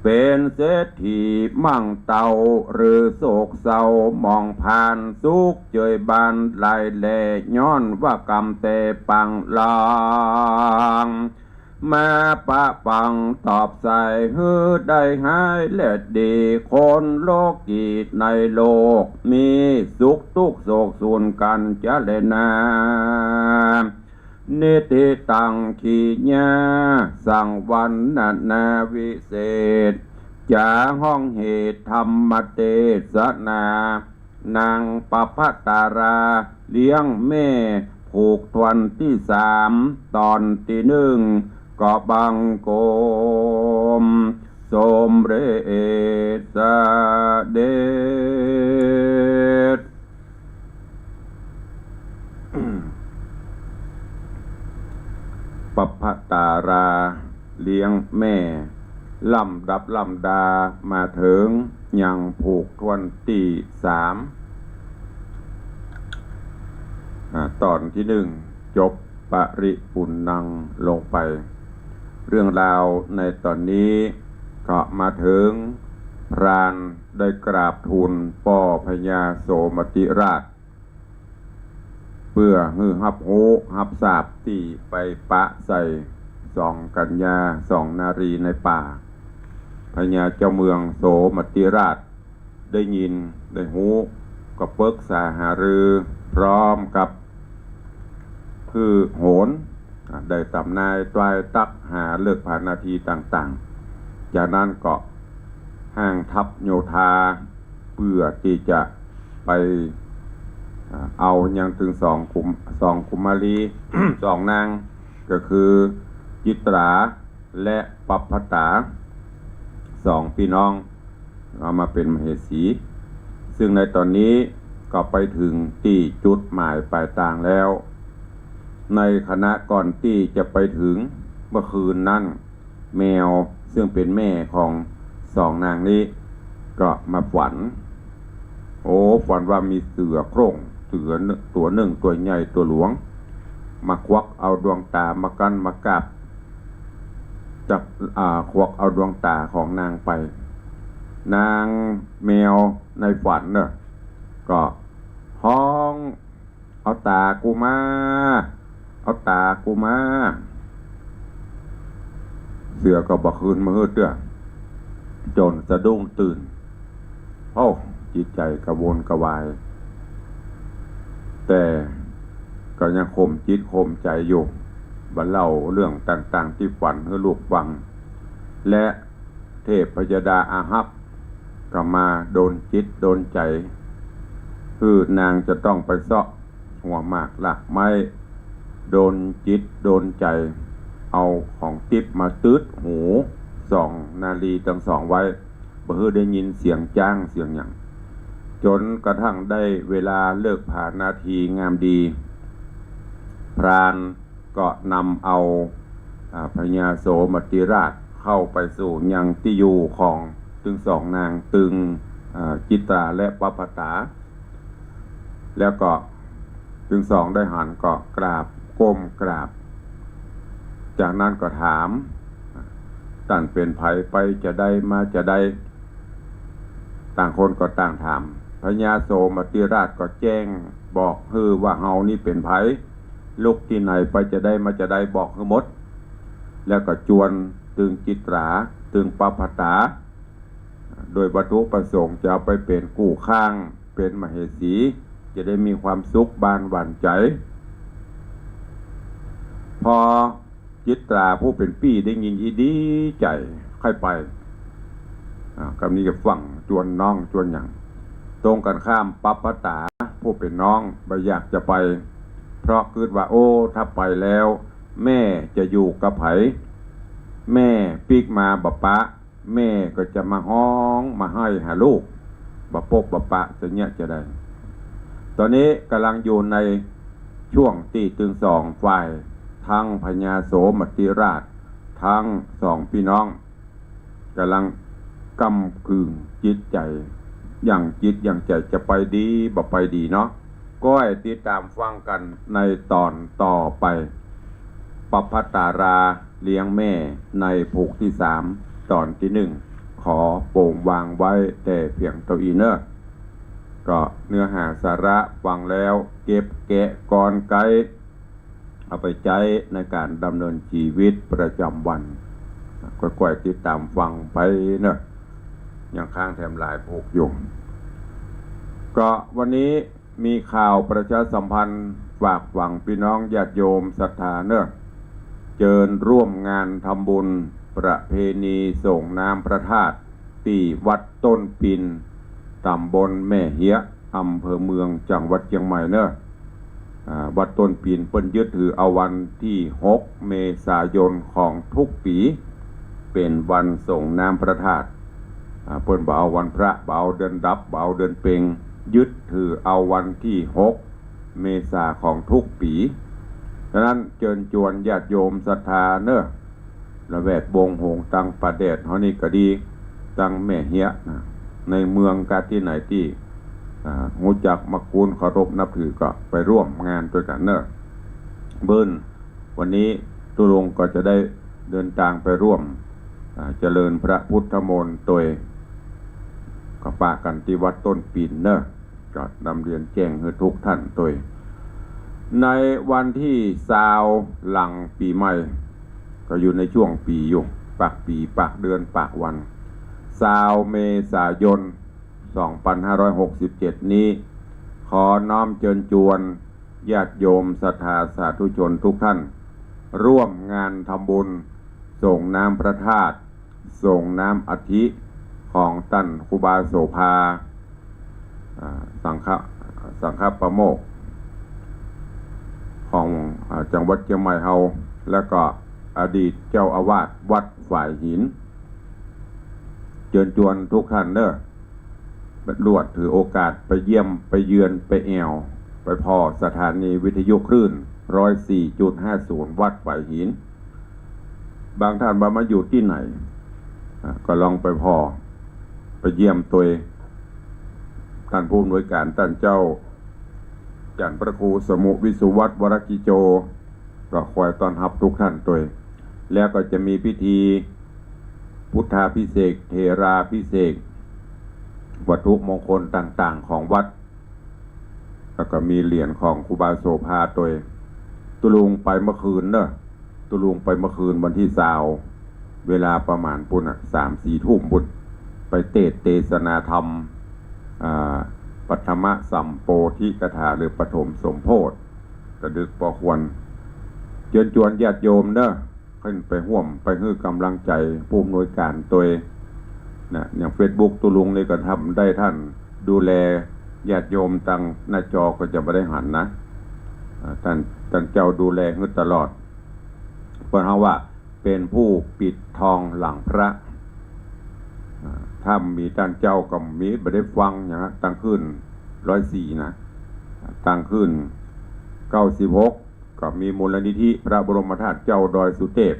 เป๋นเศรษฐีมั่งเต้า หรือโศกเศร้าหมองผ่าน สุขเจยบานหลายแล ย้อนว่าก๋รรมแต่ปางหลัง มาปะปังตอบใส่ หื้อได้หายและดี คนโลกีในโลก มีสุขตุ๊กข์โศกสูญกั๋นจะแลนา นิทธิตังขีญา สังวรรณนาวิเศษ จะฮ้องเหตุธรรมเตสนา นางปภตาราเลี้ยงแม่ ผูกถ้วนตี้สาม ต๋อนตี้นึ่ง ก็บังคมสมเร็จเสด็จ ปภตาราเลี้ยงแม่ ลำดับลำดามาเถิงยังผูกถ้วนตี้สาม อ่า ต๋อนตี้นึ่งจบ ปริปุณณังลงไป เรื่องราวในต๋อนนี้ก็มาเถิง พรานได้กราบทูลป้อพญาโสมติราช เปื้อหื้อฮับฮู้ฮับทราบตี้ไปปะใส่สองกัญญา สองนารีในป่า พญาเจ้าเมืองโสมติราชได้ยินได้ฮู้ ก็ปึกษาหารือพร้อมกับ คือโหร อ่า ได้ต๋ามนายตวายตั๊กหาเลิกผานาทีต่างๆ จากนั้นก็ห้างทัพโยธา เปื้อตี้จะไป อ่า เอายังตึงสองกุม- สองกุมารี สองนาง ก็คือจิตรา และปภตา สองปี้น้อง เอามาเป๋นมเหสี ซึ่งในต๋อนนี้ก็ไปเถิงตี้จุดหมายป๋ายตางแล้ว ในขณะก่อนตี้จะไปเถิง เมื่อคืนนั้น แมวซึ่งเป๋นแม่ของสองนางนี้ ก็มาฝัน โอ้ ฝันว่ามีเสือโคร่ง เสือตั๋วนึ่งตั๋วใหญ่ตั๋วหลวง มาควักเอาดวงต๋ามากั้นมากั๊บ จัก อ่า ควักเอาดวงต๋าของนางไป นางแมวในฝันเน่อ ก็ฮ้อง เอาต๋ากูมา เอาต๋ากูมา เสือก็บ่คืนมาหื้อเตื้อ จ๋นสะดุ้งตื่น โอ้ จิตใจ๋กระวนกระวาย แต่ก็ยังข่มจิตข่มใจ๋อยู่ บ่เล่าเรื่องต่างๆ ตี้ฝันหื้อลูกฟัง และเทพยดาอาฮับ ก็มาดลจิตดลใจ๋ คือนางจะต้องไปเซาะหัวหมากรากไม้ ดลจิตดลใจ๋ เอาของติ๊บมาตึดหูสองนารีตังสองไว้ บ่หื้อได้ยินเสียงจ๊างเสียงหยัง จนกระทั่งได้เวลาเลิกผานาทีงามดี พรานก็นำเอา อ่า พญาโสมติราชเข้าไปสู่ยังตี้อยู่ของตึงสองนาง ตึง อ่า จิตราและปัพพตา แล้วก็ตึงสองได้หันก็กราบ ก้มกราบ จากนั้นก็ถาม ต้านเป๋นใผ ไปจาใดมาจาใด ต่างคนก็ต่างถาม พญาโสมติราชก็แจ้งบอกหื้อว่า เฮานี้เป๋นใผ ลุกตี้ไหน ไปจาใดมาจาใด บอกหื้อหมด แล้วก็จวนตึงจิตรา ตึงปัพพตา โดยวัตถุประสงค์จะเอาไปเป๋นกู้ข้าง เป๋นมเหสี จะได้มีความสุขบานหวานใจ๋ พอจิตราผู้เป๋นปี้ได้ยินอี้ดีใจ๋ ใค่ไป อ่า กำนี้ก็ฟั่งจวนน้องจวนหยัง ตรงกันข้ามปัพพตาผู้เป๋นน้องบ่อยากจะไป เพราะกึ๊ดว่า โอ้ ถ้าไปแล้ว แม่จะอยู่กับใผ แม่ปิ๊กมาบ่ปะ แม่ก็จะมาฮ้องมาไห้หาลูก บ่ปบบ่ปะ จะเยียะจาใด ต๋อนนี้ก่ำลังอยู่ในช่วงตี้ตึงสองฝ่าย ตึงพญาโสมติราช ตึงสองปี้น้อง ก่ำลังก้ำกึ่งจิตใจ๋ หยั่งจิตหยั่งใจ๋ จะไปดีบ่ไปดีเนาะ ก็ให้ติดต๋ามฟังกั๋นในต๋อนต่อไป ปัพพตาราเลี้ยงแม่ในผูกตี้สาม ต๋อนตี้นึ่ง ขอโปงวางไว้แต่เปียงเต้าอี้เน่อ ก็เนื้อหาสาระฟังแล้ว เก็บแกะกลไก เอาไปใจ๊ในก๋านดำเนินจีวิตประจ๋ำวัน ก้อยๆ ติดต๋ามฟังไปเน่อ ยังค้างแถมหลายผูกอยู่ ก็วันนี้มีข่าวประชาสัมพันธ์ฝากฝังปี้น้องญาติโยมศรัทธาเน่อ เจิญร่วมงานทำบุญประเพณีส่งน้ำพระธาตุ ตี้วัดต้นปีน ต๋ำบลแม่เฮียะ อำเภอเมือง จังหวัดเจียงใหม่เน่อ อ่า วัดต้นปีนเปิ้นยึดถือเอาวันตี้หกเมษายนของทุกปี๋ เป๋นวันส่งน้ำพระธาตุ อ่า เปิ้นบ่เอาวันพระ บ่เอาเดือนดับ บ่เอาเดือนเป็ง ยึดถือเอาวันตี้หกเมษาของทุกปี๋ ฉะนั้นเจิญจวนญาติโยมศรัทธาเน่อ ละแวดวงโหงตังป่าแดดเฮานี่ก็ดี ตังแม่เฮียะนะ ในเมืองกาตี้ไหนตี้ อ่า ฮู้จักมักคุ้นเคารพนับถือก็ไปร่วมงานตวยกั๋นเน่อ เบิ่นวันนี้ตุ๊ลุงก็จะได้เดินตางไปร่วม อ่า เจริญพระพุทธมนต์ตวย ก็ปะกั๋นตี้วัดต้นปีนเน่อ ก็นำเรียนแจ้งหื้อทุกท่านตวย ในวันตี้ซาวหลังปี๋ใหม่ ก็อยู่ในช่วงปี๋อยู่ ปากปี๋ ปากเดือน ปากวัน ซาวเมษายน สองปันห้าร้อยหกสิบเจ็ดนี้ ขอน้อมเจิญจวนญาติโยมศรัทธาสาธุชนทุกท่าน ร่วมงานทำบุญส่งน้ำพระธาตุ ส่งน้ำอัฐิของต้านครูบาโสภา อ่า สังฆะ สังฆปาโมกข์ของ อ่า จังหวัดเจียงใหม่เฮา แล้วก็อดีตเจ้าอาวาสวัดฝายหิน เจิญจวนทุกท่านเน่อ ลวดถือโอกาสไปเยี่ยม ไปเยือน ไปแอ่ว ไปผ่อสถานีวิทยุคลื่น ร้อยสี่จุดห้าศูนย์ วัดฝายหิน บางท่านว่ามาอยู่ตี้ไหน อ่ะ ก็ลองไปผ่อ ไปเยี่ยมตวย ต้านผู้อำนวยก๋าน ต้านเจ้า จันทร์พระครูสมุวิสุวัฒน์ วรกิจโจ ก็คอยต้อนฮับทุกท่านตวย แล้วก็จะมีพิธีพุทธาภิเษก เถราภิเษก วัตถุมงคลต่างๆ ของวัด แล้วก็มีเหรียญของครูบาโสภาตวย ตุ๊ลุงไปเมื่อคืนเน่อ ตุ๊ลุงไปเมื่อคืนวันตี้ซาว เวลาประมาณปู้นน่ะ สามสี่ทุ่มปู้น ไปเตสน์เตสนาธรรม อ่า ปัทมสัมโพธิกถา หรือปฐมสมโพธิ ก็ดึกปอควร เจิญจวนญาติโยมเน่อ ขึ้นไปฮ่วมไปหื้อก๋ำลังใจ๋ผู้อำนวยก๋านตวย นะ อย่างเฟซบุ๊กตุ๊ลุงนี่ก็ทำได้ ต้านดูแลญาติโยมตังหน้าจอก็จะบ่ได้หันนะ อ่า ต้าน ต้านเจ้าดูแลหื้อตลอด เปิ้นเฮาว่าเป๋นผู้ปิดทองหลังพระ อ่า ถ้ามีต้านเจ้าก็มี บ่ได้ฟังหยัง ตั้งคืนร้อยสี่นะ ตั้งคืนเก้าสิบหก ก็มีมูลนิธิพระบรมธาตุเจ้าดอยสุเทพ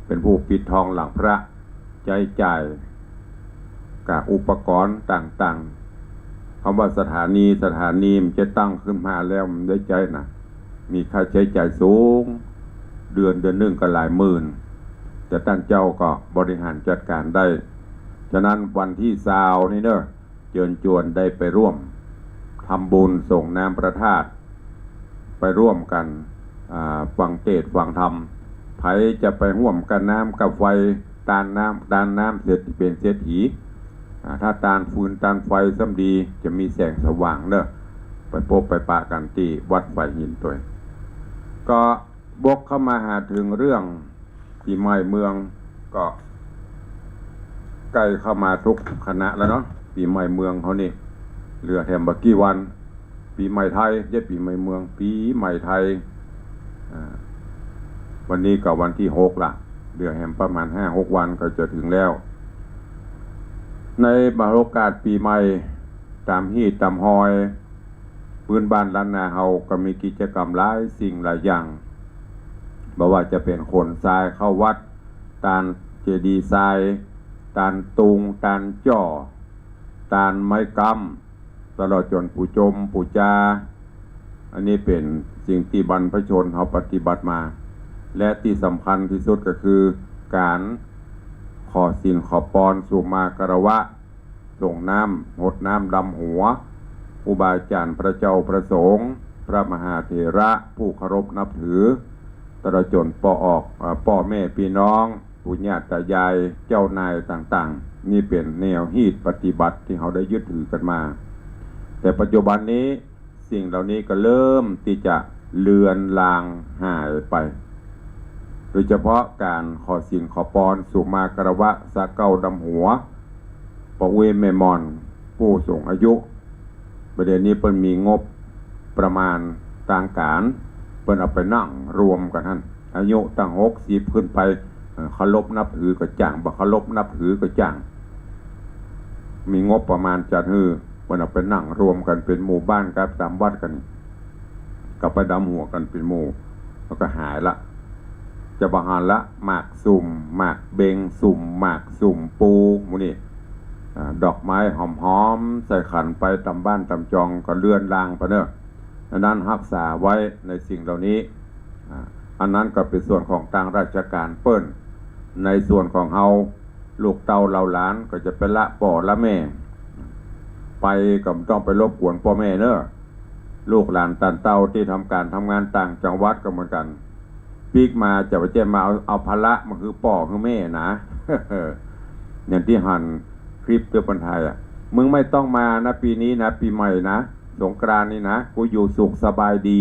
เป๋นผู้ปิดทองหลังพระ ใจ๊จ่ายกับอุปกรณ์ต่างๆ กำว่าสถานี สถานีมันจะตั้งขึ้นมาแล้วมันได้ใจ๊นะ มีค่าใจ๊จ่ายสูง เดือน เดือนนึ่งก็หลายหมื่น แต่ต้านเจ้าก็บริหารจัดก๋านได้ ฉะนั้นวันตี้ซาวนี่เนาะ เจิญจวนได้ไปร่วมทำบุญส่งน้ำพระธาตุ ไปร่วมกั๋น อ่า ฟังเตสน์ฟังธรรม ใผจะไปฮ่วมก้าน้ำก้าไฟ ตานน้ำ ตานน้ำเศรษฐี เป๋นเศรษฐี อ่า ถ้าตานฟืนตานไฟซ้ำดี จะมีแสงสว่างเนาะ ไปปบไปปะกั๋นตี้วัดฝายหินตวย ก็วกเข้ามาหาเถิงเรื่อง ปี๋ใหม่เมืองก็ใก้เข้ามาทุกขณะแล้วเนาะ ปี๋ใหม่เมืองเฮานี่ เหลือแหมบ่กี่วัน ปี๋ใหม่ไทย บ่ใจ้ปี๋ใหม่เมือง ปี๋ใหม่ไทย อ่า วันนี้ก็วันตี้หกละ เหลือแหมประมาณห้าหกวันก็จะเถิงแล้ว ในบรรยากาศปี๋ใหม่ ต๋ามฮีตต๋ามฮอย ปื้นบ้านล้านนาเฮาก็มีกิจกรรมหลายสิ่งหลายอย่าง บ่ว่าจะเป๋นขนทรายเข้าวัด ตานเจดีย์ทราย ตานตุง ตานจ้อ ตานไม้ก๊ำ ตลอดจ๋นปู๋จมปู๋จา อันนี้เป๋นสิ่งตี้บรรพชนเฮาปฏิบัติมา และตี้สำคัญตี้สุดก็คือก๋านขอศีลขอปอน สุมาคารวะ ส่งน้ำหดน้ำดำหัว ครูบาอาจ๋ารย์ พระเจ้าพระสงฆ์ พระมหาเถระ ผู้เคารพนับถือ ตลอดจ๋นป้อออก อ่า ป้อแม่ปี้น้อง ปู่ย่าต๋ายาย เจ้านายต่างๆ นี่เป๋นแนวฮีตปฏิบัติตี้เฮาได้ยึดถือกั๋นมา แต่ปัจจุบันนี้ สิ่งเหล่านี้ก็เริ่มตี้จะเลือนลางหายไป โดยเฉพาะก๋านขอศีลขอปอน สุมาคารวะ สาเก้าดำหัว ป้ออุ๊ยแม่หม่อน ผู้สูงอายุ บ่าเดี่ยวนี้เปิ้นมีงบประมาณตางก๋าน เปิ้นเอาไปนั่งรวมกั๋นหั้น อายุตั้งหกสิบขึ้นไป เอ่อ เคารพนับถือก็จ้าง บ่เคารพนับถือก็จ้าง มีงบประมาณจัดหื้อ เปิ้นเอาไปนั่งรวมกั๋นเป๋นหมู่บ้านกับต๋ามวัดกั๋น ก็ไปดำหัวกั๋นเป๋นหมู่ แล้วก็หายละ จะบ่หันละ หมากสุม หมากเบงสุม หมากสุมปู หมู่นี้ อ่า ดอกไม้หอมๆ ใส่ขันไปต๋ามบ้านต๋ามจอง ก็เลือนลางไปเนาะ อันนั้นฮักษาไว้ในสิ่งเหล่านี้ อ่า อันนั้นก็เป๋นส่วนของตางราชก๋านเปิ้น ในส่วนของเฮา ลูกเต้าเหล่าหลานก็จะไปละป้อละแม่ ไปก็บ่ต้องไปรบกวนป้อแม่เนาะ ลูกหลานต้านเต้าตี้ทำก๋านทำงานต่างจังหวัดก็เหมือนกั๋น ปิ๊กมาจะบ่ใจ้มาเอา เอาภาระมาหื้อป้อหื้อแม่นะ อย่างตี้หันคลิปตี้เปิ้นถ่ายอะ มึงไม่ต้องมานะ ปี๋นี้นะ ปี๋ใหม่นะ สงกรานต์นี่นะ กูอยู่สุขสบายดี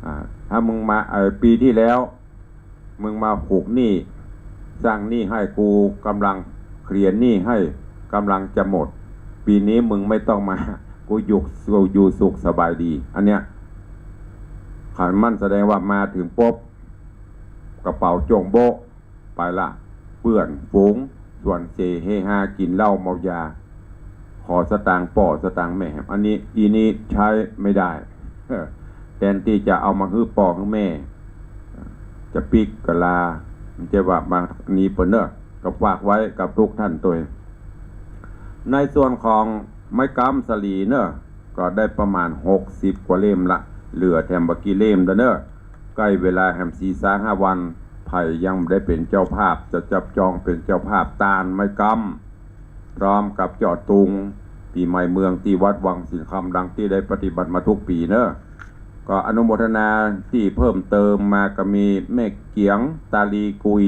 อ่า ถ้ามึงมา เอ่อ ปี๋ตี้แล้ว มึงมาผูกหนี้ สร้างหนี้หื้อกู ก๋ำลังเคลียร์หนี้หื้อ ก๋ำลังจะหมด ปี๋นี้มึงไม่ต้องมา กูอยู่ กูอยู่สุขสบายดี อันเนี้ย คันมันแสดงว่ามาเถิงปุ๊บ กระเป๋าโจ้งโบ๊ะ ไปละ เปื้อนฝูง สวนเส เฮฮา กิ๋นเหล้าเมายา ขอสตางค์ป้อสตางค์แม่ อันนี้ อีนี้ใจ๊ไม่ได้ แตนตี้จะเอามาหื้อป้อหื้อแม่ จะปิ๊กก็ลา บ่ใจ้ว่ามาหนีเปิ้นเนาะ ก็ฝากไว้กับทุกท่านตวย ในส่วนของไม้ก๊ำสาลีเนาะ ก็ได้ประมาณหกสิบกว่าเล่มละ เหลือแถมบ่กี่เล่มเด้อเนาะ ใก้เวลาแหมสี่ซาห้าวัน ใผยังบ่ได้เป๋นเจ้าภาพ จะจับจองเป๋นเจ้าภาพตานไม้ก๊ำ พร้อมกับเจาะตุง ปี๋ใหม่เมืองตี้วัดวังสิงห์คำ ดังตี้ได้ปฏิบัติมาทุกปี๋เนาะ ก็อนุโมทนาตี้เพิ่มเติมมาก็มีแม่เกียงตาลีกุย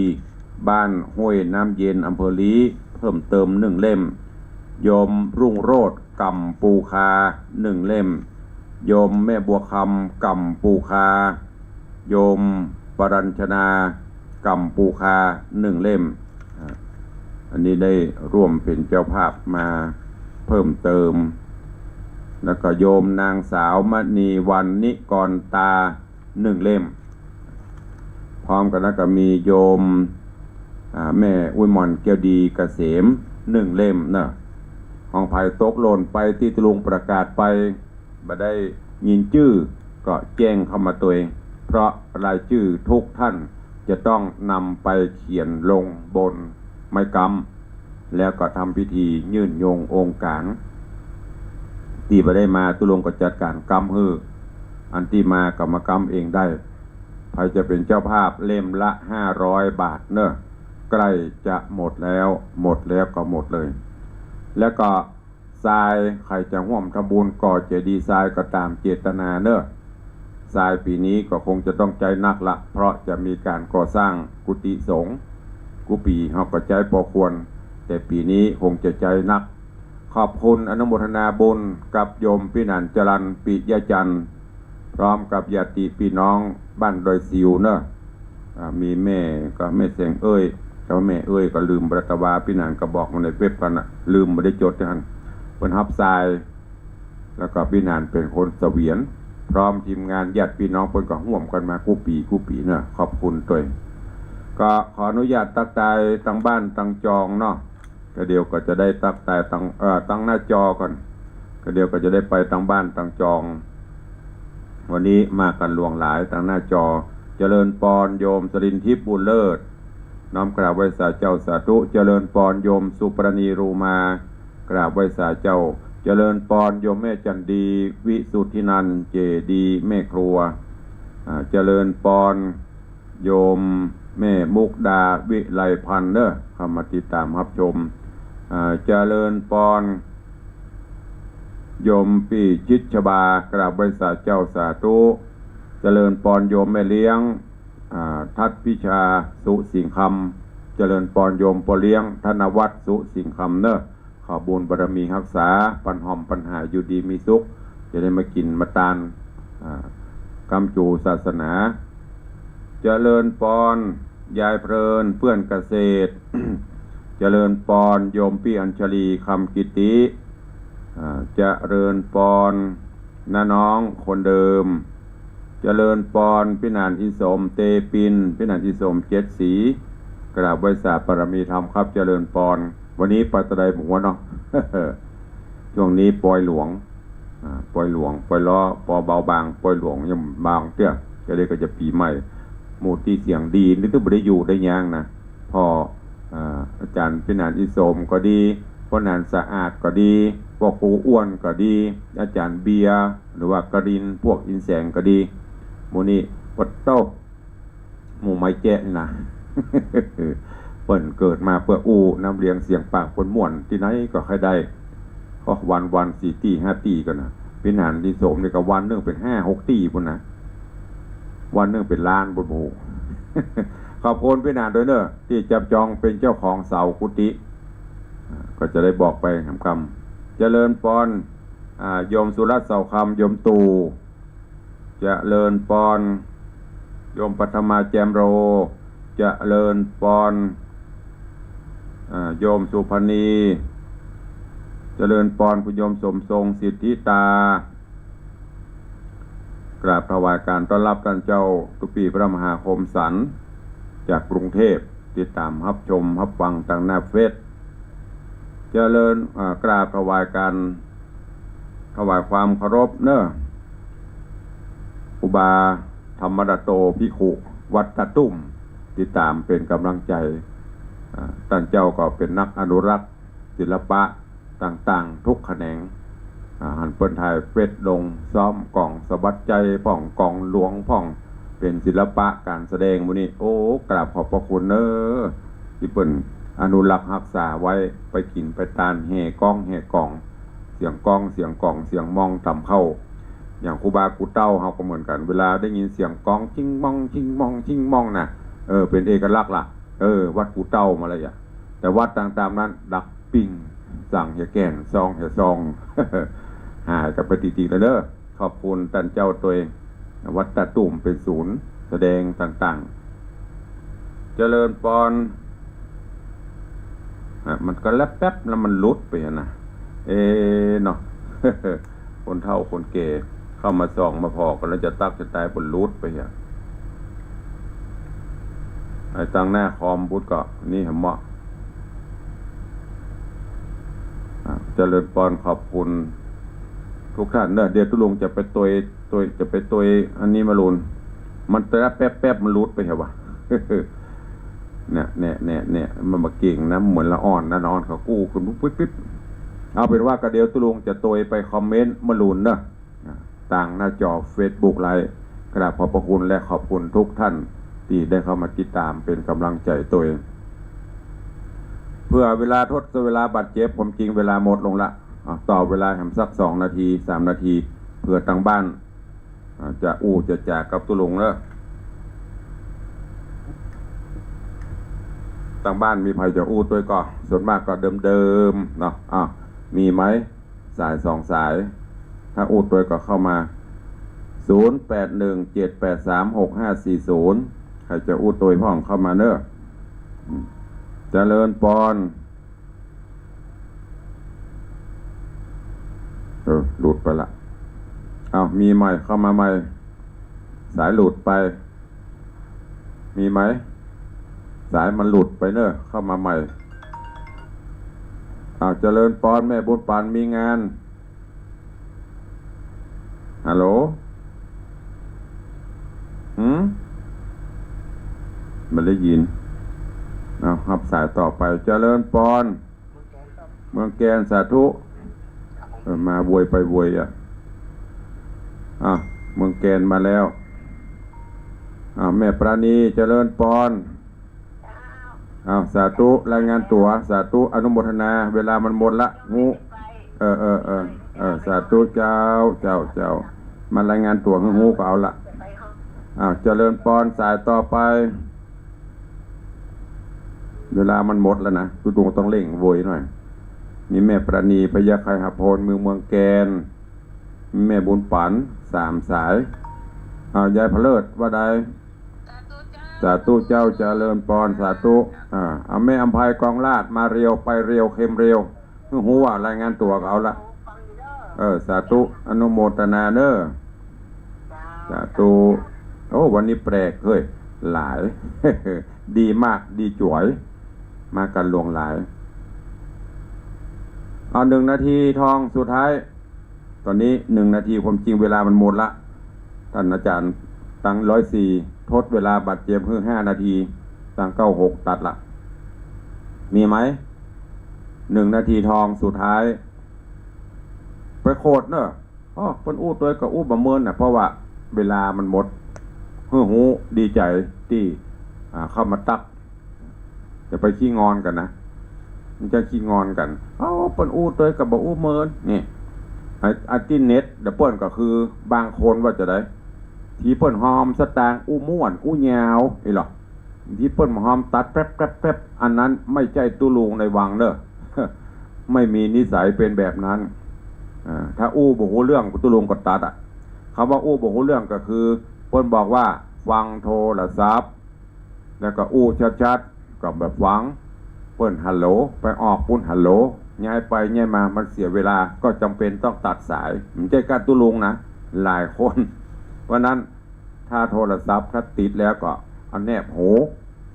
บ้านห้วยน้ำเย็น อำเภอลี้ เพิ่มเติมหนึ่งเล่ม โยมรุ่งโรจน์ ก่ำปูคา หนึ่งเล่ม โยมแม่บัวคำ ก่ำปูคา โยมปรัญชนา ก่ำปูคา หนึ่งเล่ม อ่า อันนี้ได้ร่วมเป๋นเจ้าภาพมาเพิ่มเติม แล้วก็โยมนางสาวมณีวรรณนิกรตา หนึ่งเล่ม พร้อมกั๋นนั้นก็มีโยม อ่า แม่อุ๊ยหม่อนแก้วดีเกษม นึ่งเล่มเนาะ ของใผตกหล่นไปตี้ตุ๊ลุงประกาศไป บ่ได้ยินจื้อ ก็แจ้งเข้ามาตวย เพราะรายจื้อทุกท่านจะต้องนำไปเขียนลงบนไม้กำ แล้วก็ทำพิธียื่นโยงองค์การ ตี้บ่ได้มาตุ๊ลุงก็จัดก๋านกำหื้อ อันตี้มาก็มากำเองได้ ใผจะเป๋นเจ้าภาพ เล่มละห้าร้อยบาทเนาะ ใกล้จะหมดแล้ว หมดแล้วก็หมดเลย แล้วก็ ทราย ใผจะฮ่วมทำบุญก่อเจดีย์ทรายก็ต๋ามเจตนาเนาะ ทรายปี๋นี้ก็คงจะต้องใจ๊นักละ เพราะจะมีก๋านก่อสร้างกุฏิสงฆ์ กู้ปี๋เฮาก็ใจ๊ปอควร แต่ปี๋นี้คงจะใจ๊นัก ขอบคุณอนุโมทนาบุญกับโยมปี้หนานจรัญ ปิยะจันทร์ พร้อมกับญาติปี้น้องบ้านดอยสิวเนาะ อ่า มีแม่ก็แม่แสงเอ้ย แต่ว่าแม่เอ้ยก็ลืมไปละ แต่ว่าปี้หนานก็บอกมาในเว็บกั๋นน่ะ ลืมบ่ได้จดจังหั้น เปิ้นฮับทราย แล้วก็ปี้หนานเป๋นคนเสวียน พร้อมทีมงานญาติปี้น้องเปิ้นก็ฮ่วมกั๋นมากู้ปี๋กู้ปี๋เนาะ ขอบคุณตวย ก็ขออนุญาตตั๊กตายตางบ้านตางจองเนาะ ก็เดี๋ยวก็จะได้ตั๊กตายตาง เอ่อ ตางหน้าจอก่อน ก็เดี๋ยวก็จะได้ไปตางบ้านตางจอง วันนี้มากั๋นหลวงหลายตางหน้าจอ เจริญปอนโยมสรินทิพย์บุญเลิศ น้อมกราบไหว้สาเจ้าสาธุ เจริญปอนโยมสุปรณีรูมา กราบไหว้สาเจ้า เจริญปอนโยมแม่จันดี วิสุทธินันท์ เจดีย์แม่ครัว อ่า เจริญปอน โยมแม่มุกดาวิไลพันธ์เนาะ เข้ามาติดต๋ามฮับชม อ่า เจริญปอน โยมปี้ชิดชบา กราบไหว้สาเจ้าสาธุ เจริญปอนโยมแม่เลี้ยง อ่า ทัศน์พิชา สุสิงห์คำ เจริญปอนโยมป้อเลี้ยง ธนวัฒน์ สุสิงห์คำเนาะ ขอบุญบารมีฮักษา ปันฮ่อมปันหาย อยู่ดีมีสุข จะได้มากิ๋นมาตาน อ่า กำจู๋ศาสนา เจริญปอน ยายเพลิน เปื้อนเกษตร เจริญปอน โยมปี้อัญชลี คำกิติ อ่า เจริญปอน น้าน้องคนเดิม เจริญปอน ปี้หนานอีสม เตปิน ปี้หนานอีสม เจ็ดสี กราบไหว้สาบารมีธรรมครับ เจริญปอน วันนี้ไปตะไดหมู่เนาะ ช่วงนี้ปอยหลวง อ่า ปอยหลวง ปอยล้อ ปอเบาบาง ปอยหลวงยังบางเตื้อ จะได้ก็จะปี๋ใหม่ หมู่ตี้เสียงดีนี่ต้องบ่ได้อยู่ได้ยังนะ พ่อ อ่า อาจ๋ารย์ปี้หนานอีสมก็ดี ป้อหนานสะอาดก็ดี ป้อครูอ้วนก็ดี อาจ๋ารย์เบียร์ หรือว่ากรินทร์ พวกอินแสงก็ดี หมู่นี้ ปะโต้ หมู่ไม้แจ๊ะนี่นะ เปิ้นเกิดมาเปื้ออู้น้ำเลียงเสียงปากเปิ้นม่วน ตี้ไหนก็ใค่ได้ ก็วันๆ สี่ตี้ห้าตี้กั๋นนะ ปี้หนานอีสมนี่ก็วันนึ่งเป๋นห้าหกตี้ปู้นนะ วันนึ่งเป๋นล้านปู้น โอ้โห ขอบคุณปี้หนานตวยเนาะ ตี้จับจองเป๋นเจ้าของเสากุฏิ อ่า ก็จะได้บอกไปกำๆ เจริญปอน อ่า โยมสุรัตน์ เสาคำ โยมตู่ เจริญปอน โยมปัทมา แจ่มโร เจริญปอน อ่า โยมสุพรรณี เจริญปอน คุณโยมสมทรง สิทธิตา กราบถวายการต้อนรับต้านเจ้าตุ๊ปี้พระมหาคมสันต์ จากกรุงเทพฯ ติดต๋ามฮับชมฮับฟังตางหน้าเฟซ เจริญ อ่า กราบถวายการ ถวายความเคารพเนาะ ครูบาธรรมรัตโตภิกขุ วัดตาตุ้ม ติดต๋ามเป๋นก๋ำลังใจ๋ อ่า ต้านเจ้าก็เป๋นนักอนุรักษ์ศิลปะต่างๆ กู้แขนง อ่า หันเปิ้นถ่ายเฟซลง ซ้อมก๋องสะบัดใจ๋พ่อง ก๋องหลวงพ่อง เป๋นศิลปะก๋านแสดงหมู่นี้ โอ้ กราบขอบพระคุณเนาะ ตี้เปิ้นอนุรักษ์ฮักษาไว้ ไปกิ๋นไปตาน แห่ก้องแห่ก๋อง เสียงก้องเสียงก๋องเสียงมองต๋ามเข้า อย่างครูบากู่เต้าเฮาก็เหมือนกั๋น เวลาได้ยินเสียงก้อง ชิงมอง ชิงมอง ชิงมอง น่ะ เออ เป๋นเอกลักษณ์ละ เออ วัดกู่เต้ามาเลยอะ แต่วัดต่างๆ นั้น ดักปิ้ง สั่งเหียแก่น ซองเหียซอง หายกั๋นไปติดๆ แล้วเนาะ ขอบคุณต้านเจ้าตวย วัดตาตุ้มเป๋นศูนย์แสดงต่างๆ เจริญปอน อ่ะ มันก็แป๊บๆ แล้วมันหลุดไปอะนะ เอ๊ะเนาะ คนเฒ่าคนแก่เข้ามาส่องมาผ่อกั๋นแล้วจะตั๊กจะต๋าย มันหลุดไปอะ ไอ้ตางหน้าคอมพุ้นก็นี่เหมาะ เจริญปอน ขอบคุณทุกท่านเนอะ เดี๋ยวตุ๊ลุงจะไปตวย ตวย จะไปตวยอันนี้มาลุน มันแต่ละแป๊บๆ มันหลุดไปเหรอวะ เนี่ย เนี่ย เนี่ย เนี่ย มันบ่าเก่งนะ เหมือนละอ่อนนะ ละอ่อนเขากู้ขึ้นปุ๊บปิ๊บปิ๊บ เอาเป็นว่าก็เดี๋ยวตุ๊ลุงจะตวยไปคอมเมนต์มาลุนเนอะ อ่า ตางหน้าจอเฟซบุ๊กไลฟ์ กราบขอบพระคุณและขอบคุณทุกท่านตี้ได้เข้ามาติดตามเป๋นก๋ำลังใจ๋ตวย เปื้อเวลาทดเวลาบาดเจ็บ ความจริงเวลาหมดลงละ อ่ะ ต่อเวลาแหมสักสองนาที สามนาที เปื้อตางบ้าน อ่ะ จะอู้จะจ๋ากับตุ๊ลุงเนอะ ตางบ้านมีใผจะอู้ตวยก่อ ส่วนมากก็เดิมๆ เนาะ อ้าว มีไหม สายสองสาย ถ้าอู้ตวยก็เข้ามา ศูนย์แปดหนึ่งเจ็ดแปดสามหกห้าสี่ศูนย์ ใผจะอู้ตวยพ่องเข้ามาเนอะ อืม เจริญปอน เออ หลุดไปละ เอา มีใหม่ เข้ามาใหม่ สายหลุดไป มีไหม สายมันหลุดไปเนอะ เข้ามาใหม่ อ้าว เจริญปอน แม่บุญปั๋นมีงาน ฮัลโหล หืม บ่ได้ยิน เอา ฮับสายต่อไป เจริญปอน เมืองแกน สาธุ เออ มาโวยไปโวยอ่ะ อ่ะ เมืองแกนมาแล้ว อ่ะ แม่ปราณี เจริญปอน อ้าว สาธุ รายงานตั๋ว สาธุ อนุโมทนา เวลามันหมดละ ฮู้ เออ เออ เออ เออ สาธุเจ้า เจ้า เจ้า มารายงานตั๋ว ฮู้ ฮู้ก็เอาละ อ้าว เจริญปอน สายต่อไป เวลามันหมดแล้วนะ ตุ๊ลุงต้องเร่งโวยหน่อย มีแม่ปราณี พญาไข่หะโพน เมือง เมืองแกน มีแม่บุญปั๋น สามสาย อ้าว ยายพะเลิศ ว่าใด สาธุเจ้า เจริญปอน สาธุ อ่า เอาแม่อำไพกองราช มาเร็ว ไปเร็ว เข็มเร็ว ฮู้ว่ารายงานตั๋วก็เอาละ เออ สาธุ อนุโมทนาเนอะ สาธุ โอ้ วันนี้แปลกเฮ้ย หลาย ดีมาก ดีจ๋วย มากั๋นหลวงหลาย เอา หนึ่งนาทีทองสุดท้าย ต๋อนนี้หนึ่งนาที ความจริงเวลามันหมดละ ต้านอาจ๋ารย์ ตางร้อยสี่ ทดเวลาบาดเจ็บหื้อห้านาที ตางเก้าหกตัดละ มีไหม หนึ่งนาทีทองสุดท้าย ไปโขดเนอะ อ้อ เปิ้นอู้ตวยก็อู้บ่เมินน่ะ เพราะว่าเวลามันหมด หื้อฮู้ ดีใจ๋ตี้ อ่า เข้ามาตั๊ก จะไปขี้งอนกั๋นนะ มันจะขี้งอนกั๋น เอ้า เปิ้นอู้ตวยก็บ่อู้เมิน นี่ ไอ้ ไอ้ตี้เน็ตเดี๋ยวเปิ้นก็คือ บางคนว่าจะใด ตี้เปิ้นฮอมสตางค์อู้ม่วนอู้ยาว อี้หรอ ตี้เปิ้นบ่ฮอมตัดแป๊บๆๆ อันนั้นไม่ใจ้ตุ๊ลุงในวังเนอะ ไม่มีนิสัยเป๋นแบบนั้น อ่า ถ้าอู้บ่ฮู้เรื่องตุ๊ลุงก็ตัดอะ กำว่าอู้บ่ฮู้เรื่องก็คือ เปิ้นบอกว่าฟังโทรศัพท์ แล้วก็อู้ชัดๆ ก็บ่ฟัง เปิ้นฮัลโหล ไปออกปุ้นฮัลโหล ย้ายไปย้ายมา มันเสียเวลา ก็จ๋ำเป๋นต้องตัดสาย บ่ใจ้ก้าตุ๊ลุงนะ หลายคน เพราะนั้น ถ้าโทรศัพท์ถ้าติดแล้วก็เอาแนบหู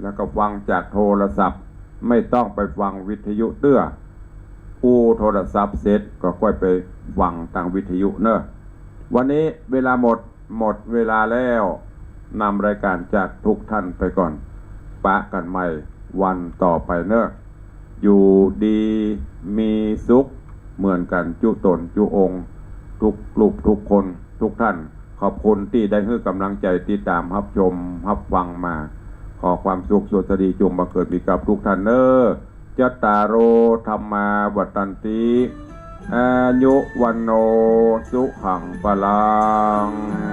แล้วก็ฟังจากโทรศัพท์ ไม่ต้องไปฟังวิทยุเตื้อ อู้โทรศัพท์เสร็จก็ก้อยไปฟังตางวิทยุเนอะ วันนี้เวลาหมด หมดเวลาแล้ว นำรายการจากทุกท่านไปก่อน ปะกั๋นใหม่วันต่อไปเนอะ อยู่ดีมีสุขเหมือนกั๋นจุ๊ต๋นจุ๊องค์ ทุกรูปทุกคนทุกท่าน ขอบคุณตี้ได้หื้อก๋ำลังใจ๋ติดต๋ามฮับชมฮับฟังมา ขอความสุขสวัสดีจงบังเกิดมีกับทุกท่านเนอะ จัตตาโร ธัมมา วัฑฒันติ อายุ วัณโณ สุขัง พลัง